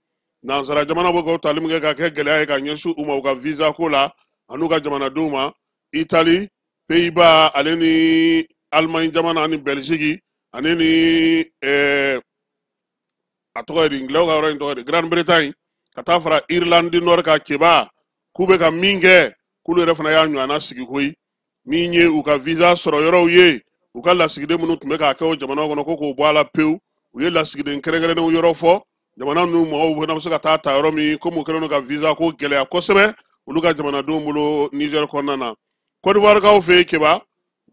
nansara jamana bɛ k'o tali min kɛ ka kɛ gɛlɛya ye ka ɲɛsin u ma u ka visa ko la an'u ka jamanadenw ma. Itali, Pays-Bas ale ni Allemagne jamana ani Belgique ani ni a tɔgɔ ye di, Anglais ka yɔrɔ in tɔgɔ ye di, Grande-Bretagne, ka taa fara Irlande du Nord kan, Keba, k'u bɛ ka min kɛ, k'olu yɛrɛ fana y'a ɲɔgɔnna sigi koyi. Min ye u ka visa sɔrɔ yɔrɔw ye, u ka lasigiden minnu tun bɛ k'a kɛ o jamanaw kɔnɔ, ko k'o bɔ a la pewu. U ye lasigiden kɛrɛnkɛrɛnnenw yɔrɔ fɔ, jamana ninnu mɔgɔw fana bɛ se ka taa ta yɔrɔ min, komi u kɛlen don ka visa ko gɛlɛya kosɛbɛ olu ka jamanadenw bolo Niger kɔnɔna na. Côte d'Ivoire kaw fɛ yen, Keba,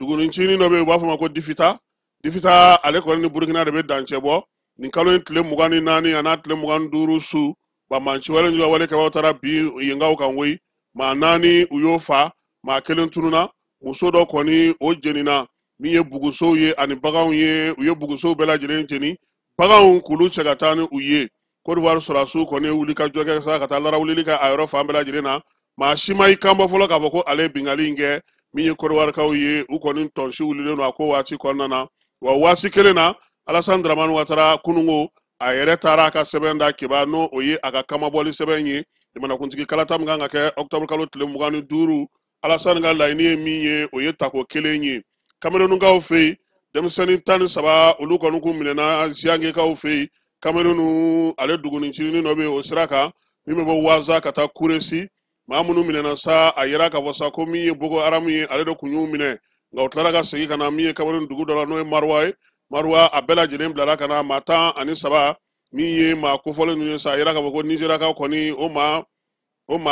dugunin ncinin dɔ bɛ yen, u b'a fɔ o ma ko Difita. Difita ale kɔni ni Burukina de bɛ dancɛ bɔ. Nin kalo in tile 24 a n'a tile 25 su, banbanci wale juguya wale kɛbaaw taara bin yenkaw kan koyi. Maa 4 u y'o fa, maa 1 tununa, muso dɔ kɔni o jenina. Min ye bugusow ye ani baganw ye, u ye bugusow bɛɛ lajɛlen jeni, baganw k'olu cɛ ka taa ni u ye. Côte d'Ivoire sɔrɔdasiw kɔni ye wuli ka jɔ kɛ sa ka taa larawulili kɛ a yɔrɔ fan bɛɛ lajɛlen na. Maa si ma i kan bɔ fɔlɔ k'a fɔ ko ale ye binkanni in kɛ. Min ye Côte d'Ivoirekaw ye, u kɔni tɔnsi wulilen don a ko waati kɔnɔna na. Wa waati kelen na, Alassane Dramane Ouattara kunungo a yɛrɛ taara a ka sɛbɛn da Keba, n'o o ye a ka kamabɔli sɛbɛn ye. Jamanakuntigi kalata min kan ka kɛ octobre kalo tile 25, Alassane ka laɲini ye min ye, o ye tako 1 ye. Camerounkaw fɛ yen, denmisɛnnin 13 olu kɔni kun minɛna Ziangekaw fɛ yen. Cameroun ale duguni ncinin dɔ bɛ yen o sira kan min bɛ bɔ Waza ka taa Kuresi. Maa minnu minɛna sa, a yira k'a fɔ sa ko min ye Boko Haram ye, ale de kun y'u minɛ. Nka u tilara ka segin ka na min ye Cameroun dugu dɔ la, n'o ye Maroua ye. Maroua a bɛɛ lajɛlen bilara ka na maa 13. Min ye maa kofɔlen ninnu ye sa, a yira k'a fɔ ko Nizeriyakaw kɔni o maa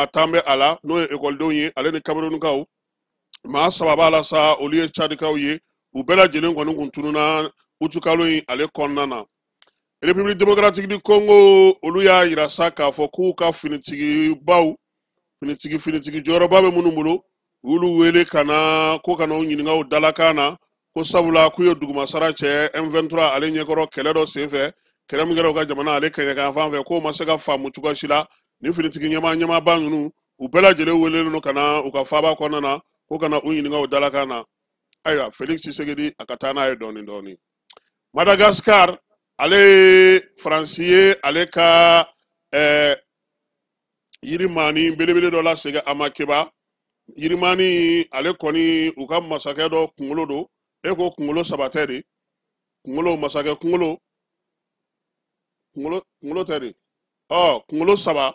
10 bɛ a la, n'o ye ekɔlidenw ye, ale ni Camerounkaw maa 3 b'a la sa, olu ye Tchadikaw ye. U bɛɛ lajɛlen kɔni kun tununa utukalo in ale kɔnɔna na. République démocratique du Congo, olu y'a yira sa k'a fɔ k'u ka finitigibaw, finitigi jɔyɔrɔba bɛ minnu bolo, u y'olu wele ka na ko ka na u ɲininka u dalakan na, ko sabula k'u ye dugumasara cɛ M23 ale ɲɛkɔrɔ kɛlɛ dɔ senfɛ, kɛlɛ min kɛra u ka jamana ale kɛɲɛkan fan fɛ, k'o ma se ka faamu cogoya si la. Ni finitigi ɲɛmaaba ninnu, u bɛɛ lajɛlen welelen don ka na u ka faaba kɔnɔna na, ko ka na u ɲininka u dalakan na. Ayiwa, Felix Tshisekedi a ka taa n'a ye dɔɔni dɔɔni. Madagascar, ale ye Faransi ye, ale ka yirimani belebele dɔ lasegin a ma Keba. Yirimani ale kɔni u ka masakɛ dɔ kunkolo don. E ko kunkolo 3 tɛ de, kunkolo masakɛ kunkolo, kunkolo, kunkolo tɛ de. Kunkolo 3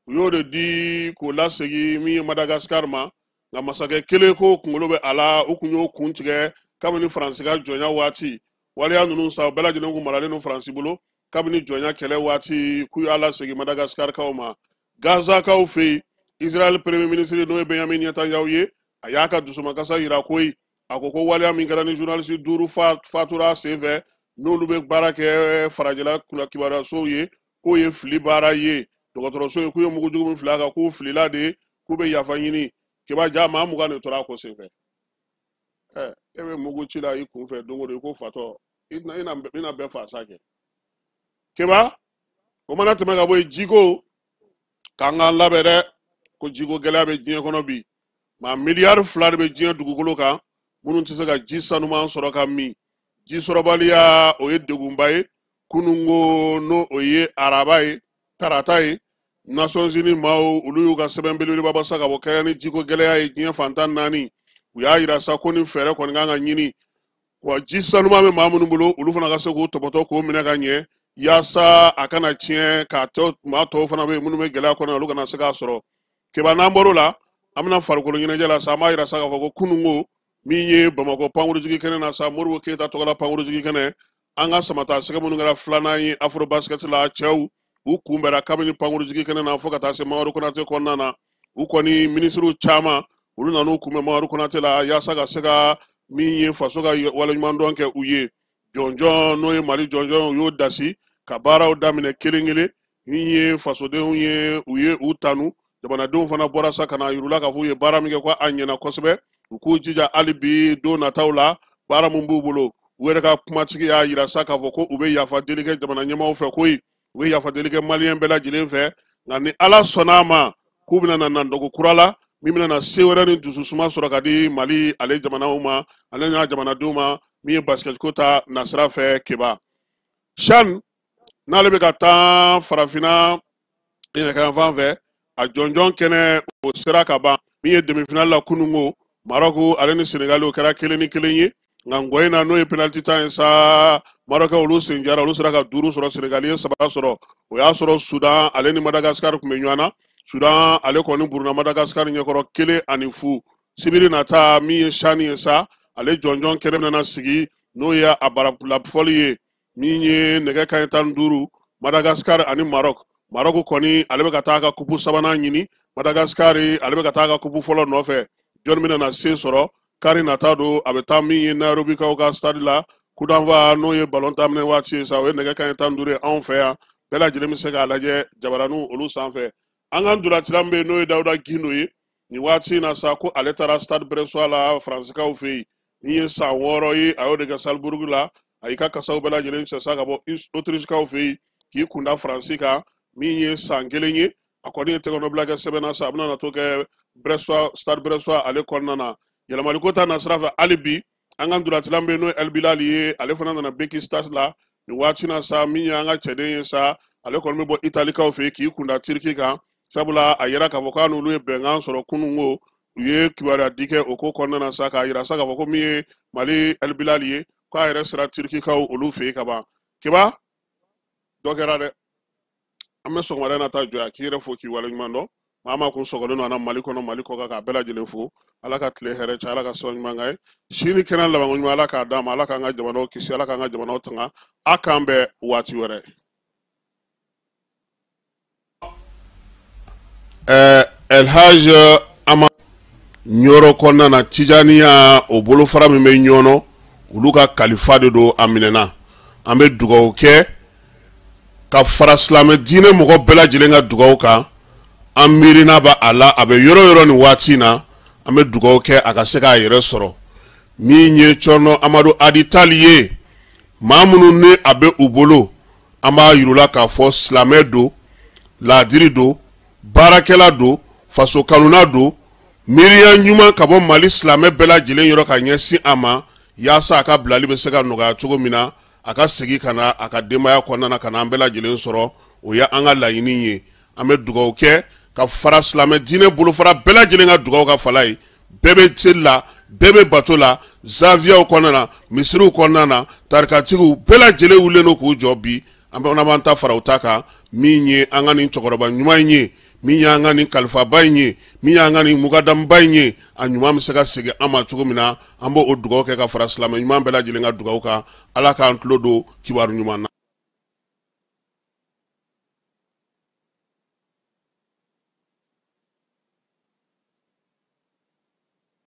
u y'o de di k'o lasegin min ye Madagascar ma. Nka masakɛ kelen ko kunkolo bɛ a la, u kun y'o kun tigɛ kabini Faransi ka jɔnya waati. Waleya ninnu sa, u bɛɛ lajɛlen kun maralen don Faransi bolo kabini jɔnya kɛlɛ waati, k'u y'a lasegin Madagascarkaw ma. Gazakaw fɛ yen, Israël premier ministre n'o ye Benjamin Netanyahu ye, a y'a ka dusumakasa yira koyi. A ko ko waleya min kɛra ni journaliste 5 fatura senfɛ, n'olu bɛ baara kɛ farajɛla kunna kibaruyasow ye, k'o ye fili baara ye. Dɔgɔtɔrɔso ye k'u ye mugujugu min fili a kan, k'u filila de, k'u bɛ yafa ɲini. Keba ja maa 20 de tora a ko senfɛ. E bɛ mugu ci la i kun fɛ don o don, i ko fatɔ, i na bɛɛ fa sa kɛ. Keba, o mana tɛmɛ ka bɔ yen, jiko k'an k'an labɛn dɛ, ko jiko gɛlɛya bɛ diɲɛ kɔnɔ bi. Maa miliyari 2 de bɛ diɲɛ dugukolo kan minnu tɛ se ka ji sanuman sɔrɔ ka min. Ji sɔrɔbaliya o ye degunba ye. Kununko n'o o ye araba ye, tarata ye, Nations Unies maaw olu y'u ka sɛbɛn belebeleba bɔ sa ka bɔ kɛɲɛ ni jiko gɛlɛya ye diɲɛ fan 14. U y'a yira sa ko ni fɛɛrɛ kɔni kan ka ɲini, wa ji sanuman bɛ maa minnu bolo, olu fana ka se k'u tɔpɔtɔ k'o minɛ ka ɲɛ, yaasa a kana tiɲɛ, k'a to maa tɔw fana bɛ yen minnu bɛ gɛlɛya kɔnɔ, olu kana se k'a sɔrɔ. Keba, n'an bɔr'o la, an bɛna farikolo ɲɛnajɛ la sa. An b'a yira sa k'a fɔ ko kununko min ye Bamakɔ pankurujigi kɛnɛ na sa, Modibo Keyita tɔgɔla pankurujigi kɛnɛ, an ka samata sɛgɛ minnu kɛra filanan ye afro basket la, cɛw u kunbɛra kabini pankurujigi kɛnɛ na fo ka taa se Mamadu Konate kɔnɔna na. U kɔni minisiriw caman olu nan'u kunbɛn Mamadu Konate la, yaasa ka se ka min ye faso ka waleɲumandɔn kɛ u ye. Jɔnjɔn n'o ye Mali jɔnjɔn, u y'o dasi ka baaraw daminɛ kelen kelen. Min ye fasodenw ye, u ye u tanu. Jamanadenw fana bɔra sa ka na yir'u la k'a fɔ u ye baara min kɛ ko a ɲɛna kosɛbɛ. U k'u jija hali bi don nataw la, baara min b'u bolo. U yɛrɛ ka kumatigi y'a yira sa k'a fɔ ko u bɛ yafa deli kɛ jamana ɲɛmaaw fɛ koyi, u bɛ yafa deli kɛ maliyɛn bɛɛ lajɛlen fɛ. Nka ni Ala sɔnna a ma, k'u bɛna na nandogo kura la min bɛna na se wɛrɛ ni dususuma sɔrɔ ka di Mali ale jamanaw ma, ale n'a jamanadenw ma, min ye basket ko ta nasira fɛ. Keba, CHAN n'ale bɛ ka taa farafinna kɛɲɛka fan fɛ, a jɔnjɔn kɛnɛ o sera ka ban. Min ye demi-finale la kununko, Maroc ale ni Senegal o kɛra 1-1 ye. Nka ngɔ in na, n'o ye penalty tan ye sa, Maroc olu sen jara, olu sera ka 5 sɔrɔ, Senegal ye 3 sɔrɔ. O y'a sɔrɔ Sudan ale ni Madagascar tun bɛ ɲɔgɔn na. Sudan ale kɔni buruna Madagascar ɲɛkɔrɔ 1-0. Sibiri nata min ye CHAN ye sa, ale jɔnjɔn kɛnɛ bɛna sigi, n'o ye a baralafɔli ye, min ye nɛgɛ kanɲɛ 15, Madagascar ani Maroc. Maroc kɔni ale bɛ ka taa ka kupu sabanan ɲini, Madagascar ale bɛ ka taa ka kupu fɔlɔ nɔfɛ. Jɔnni bɛna na se sɔrɔ? Kari nata don, a bɛ taa min ye Nairobikaw ka stade la. Coup d'envoi n'o ye balon daminɛ waati ye sa, o ye nɛgɛ kanɲɛ 15 ye anw fɛ yan. Bɛɛ lajɛlen bɛ se k'a lajɛ jabaraninw olu sanfɛ. An ka ntolacila min bɛ yen, n'o ye Dawuda Gindo ye nin waati in na sa, ko ale taara Stade Brestois la Faransikaw fɛ yen. Ni ye san 6 ye, a y'o de kɛ Salzburg la. A y'i ka kasaw bɛɛ lajɛlen cɛ sa ka bɔ Autrichekaw fɛ yen k'i kunda Faransi kan. Min ye san 1 ye, a kɔni ye tɛgɛnɔbila kɛ sɛbɛn na sa, a bɛna na to kɛ Brestois, Stade Brestois ale kɔnɔna na. Yɛlɛmaliko ta nasira fɛ hali bi, an ka ntolacila min bɛ yen, n'o ye El Bilal ye, ale fana nana Besiktas la nin waati na sa. Min ye an ka cɛden ye sa, ale kɔni bɛ bɔ Italikaw fɛ yen k'i kunda Turki kan, sabula a yira k'a fɔ k'a n'olu ye bɛnkan sɔrɔ kununko. U ye kibaruya di kɛ o ko kɔnɔna na sa, k'a yira sa k'a fɔ ko min ye Mali El Bilal ye, k'a yɛrɛ sera Turkikaw olu fɛ yen ka ban. Keba dɔ kɛra dɛ. An bɛ sɔgɔmada in na ta jɔ yan k'i yɛrɛ fo k'i waleɲuman dɔn. Maa maa kun sɔgɔlen don an na Mali kɔnɔ, Mali kɔ kan, k'a bɛɛ lajɛlen fo. Ala ka tile hɛrɛ caya, Ala ka sɔn ɲuman kan ye, si ni kɛnɛ labanko ɲuman Ala k'a d'an ma. Ala k'an ka jamanaw kisi, Ala k'an ka jamanaw tanga. A k'an bɛn waati wɛrɛ. Elhaj Ama Ɲɔrɔ kɔnɔna na, Tijaniya o bolofara min bɛ Ɲɔnɔ, olu ka kalifa de don, a minɛna. An bɛ dugawu kɛ ka fara silamɛ diinɛ mɔgɔ bɛɛ lajɛlen ka dugawu kan. An miirina bɛ a la, a bɛ yɔrɔ yɔrɔ nin waati in na, an bɛ dugawu kɛ a ka se k'a yɛrɛ sɔrɔ. Min ye Cɔrɔnɔ Amadu Adi Tali ye, maa minnu ni a bɛ u bolo, an b'a yir'u la k'a fɔ silamɛ don, laadiri don, baarakɛla don, faso kanuna don. Miiriya ɲuman ka bɔ Mali silamɛ bɛɛ lajɛlen yɔrɔ ka ɲɛsin a ma, yaasa a ka bilali bɛ se ka nɔgɔya cogo min na, a ka segin ka na a ka denbaya kɔnɔna na, ka na an bɛɛ lajɛlen sɔrɔ. O ye an ka laɲini ye. An bɛ dugawu kɛ ka fara silamɛ diinɛ bolofara bɛɛ lajɛlen ka dugawu ka fala ye. Bɛɛ bɛ seli la, bɛɛ bɛ bato la, zaviyaw kɔnɔna na, misiriw kɔnɔna na, tarikatigiw bɛɛ lajɛlen wulilen don k'u jɔ bi. An bɛ b'an ta fara u ta kan. Min ye an ka nin cɛkɔrɔba ɲuman in ye, min y'an ka nin kalifaba in ye, min y'an ka nin mukadamuba in ye, a ɲuman bɛ se ka segin an ma cogo min na, an b'o dugawu kɛ ka fara silamɛ ɲuman bɛɛ lajɛlen ka dugawu kan. Ala k'an tulo don kibaru ɲuman na.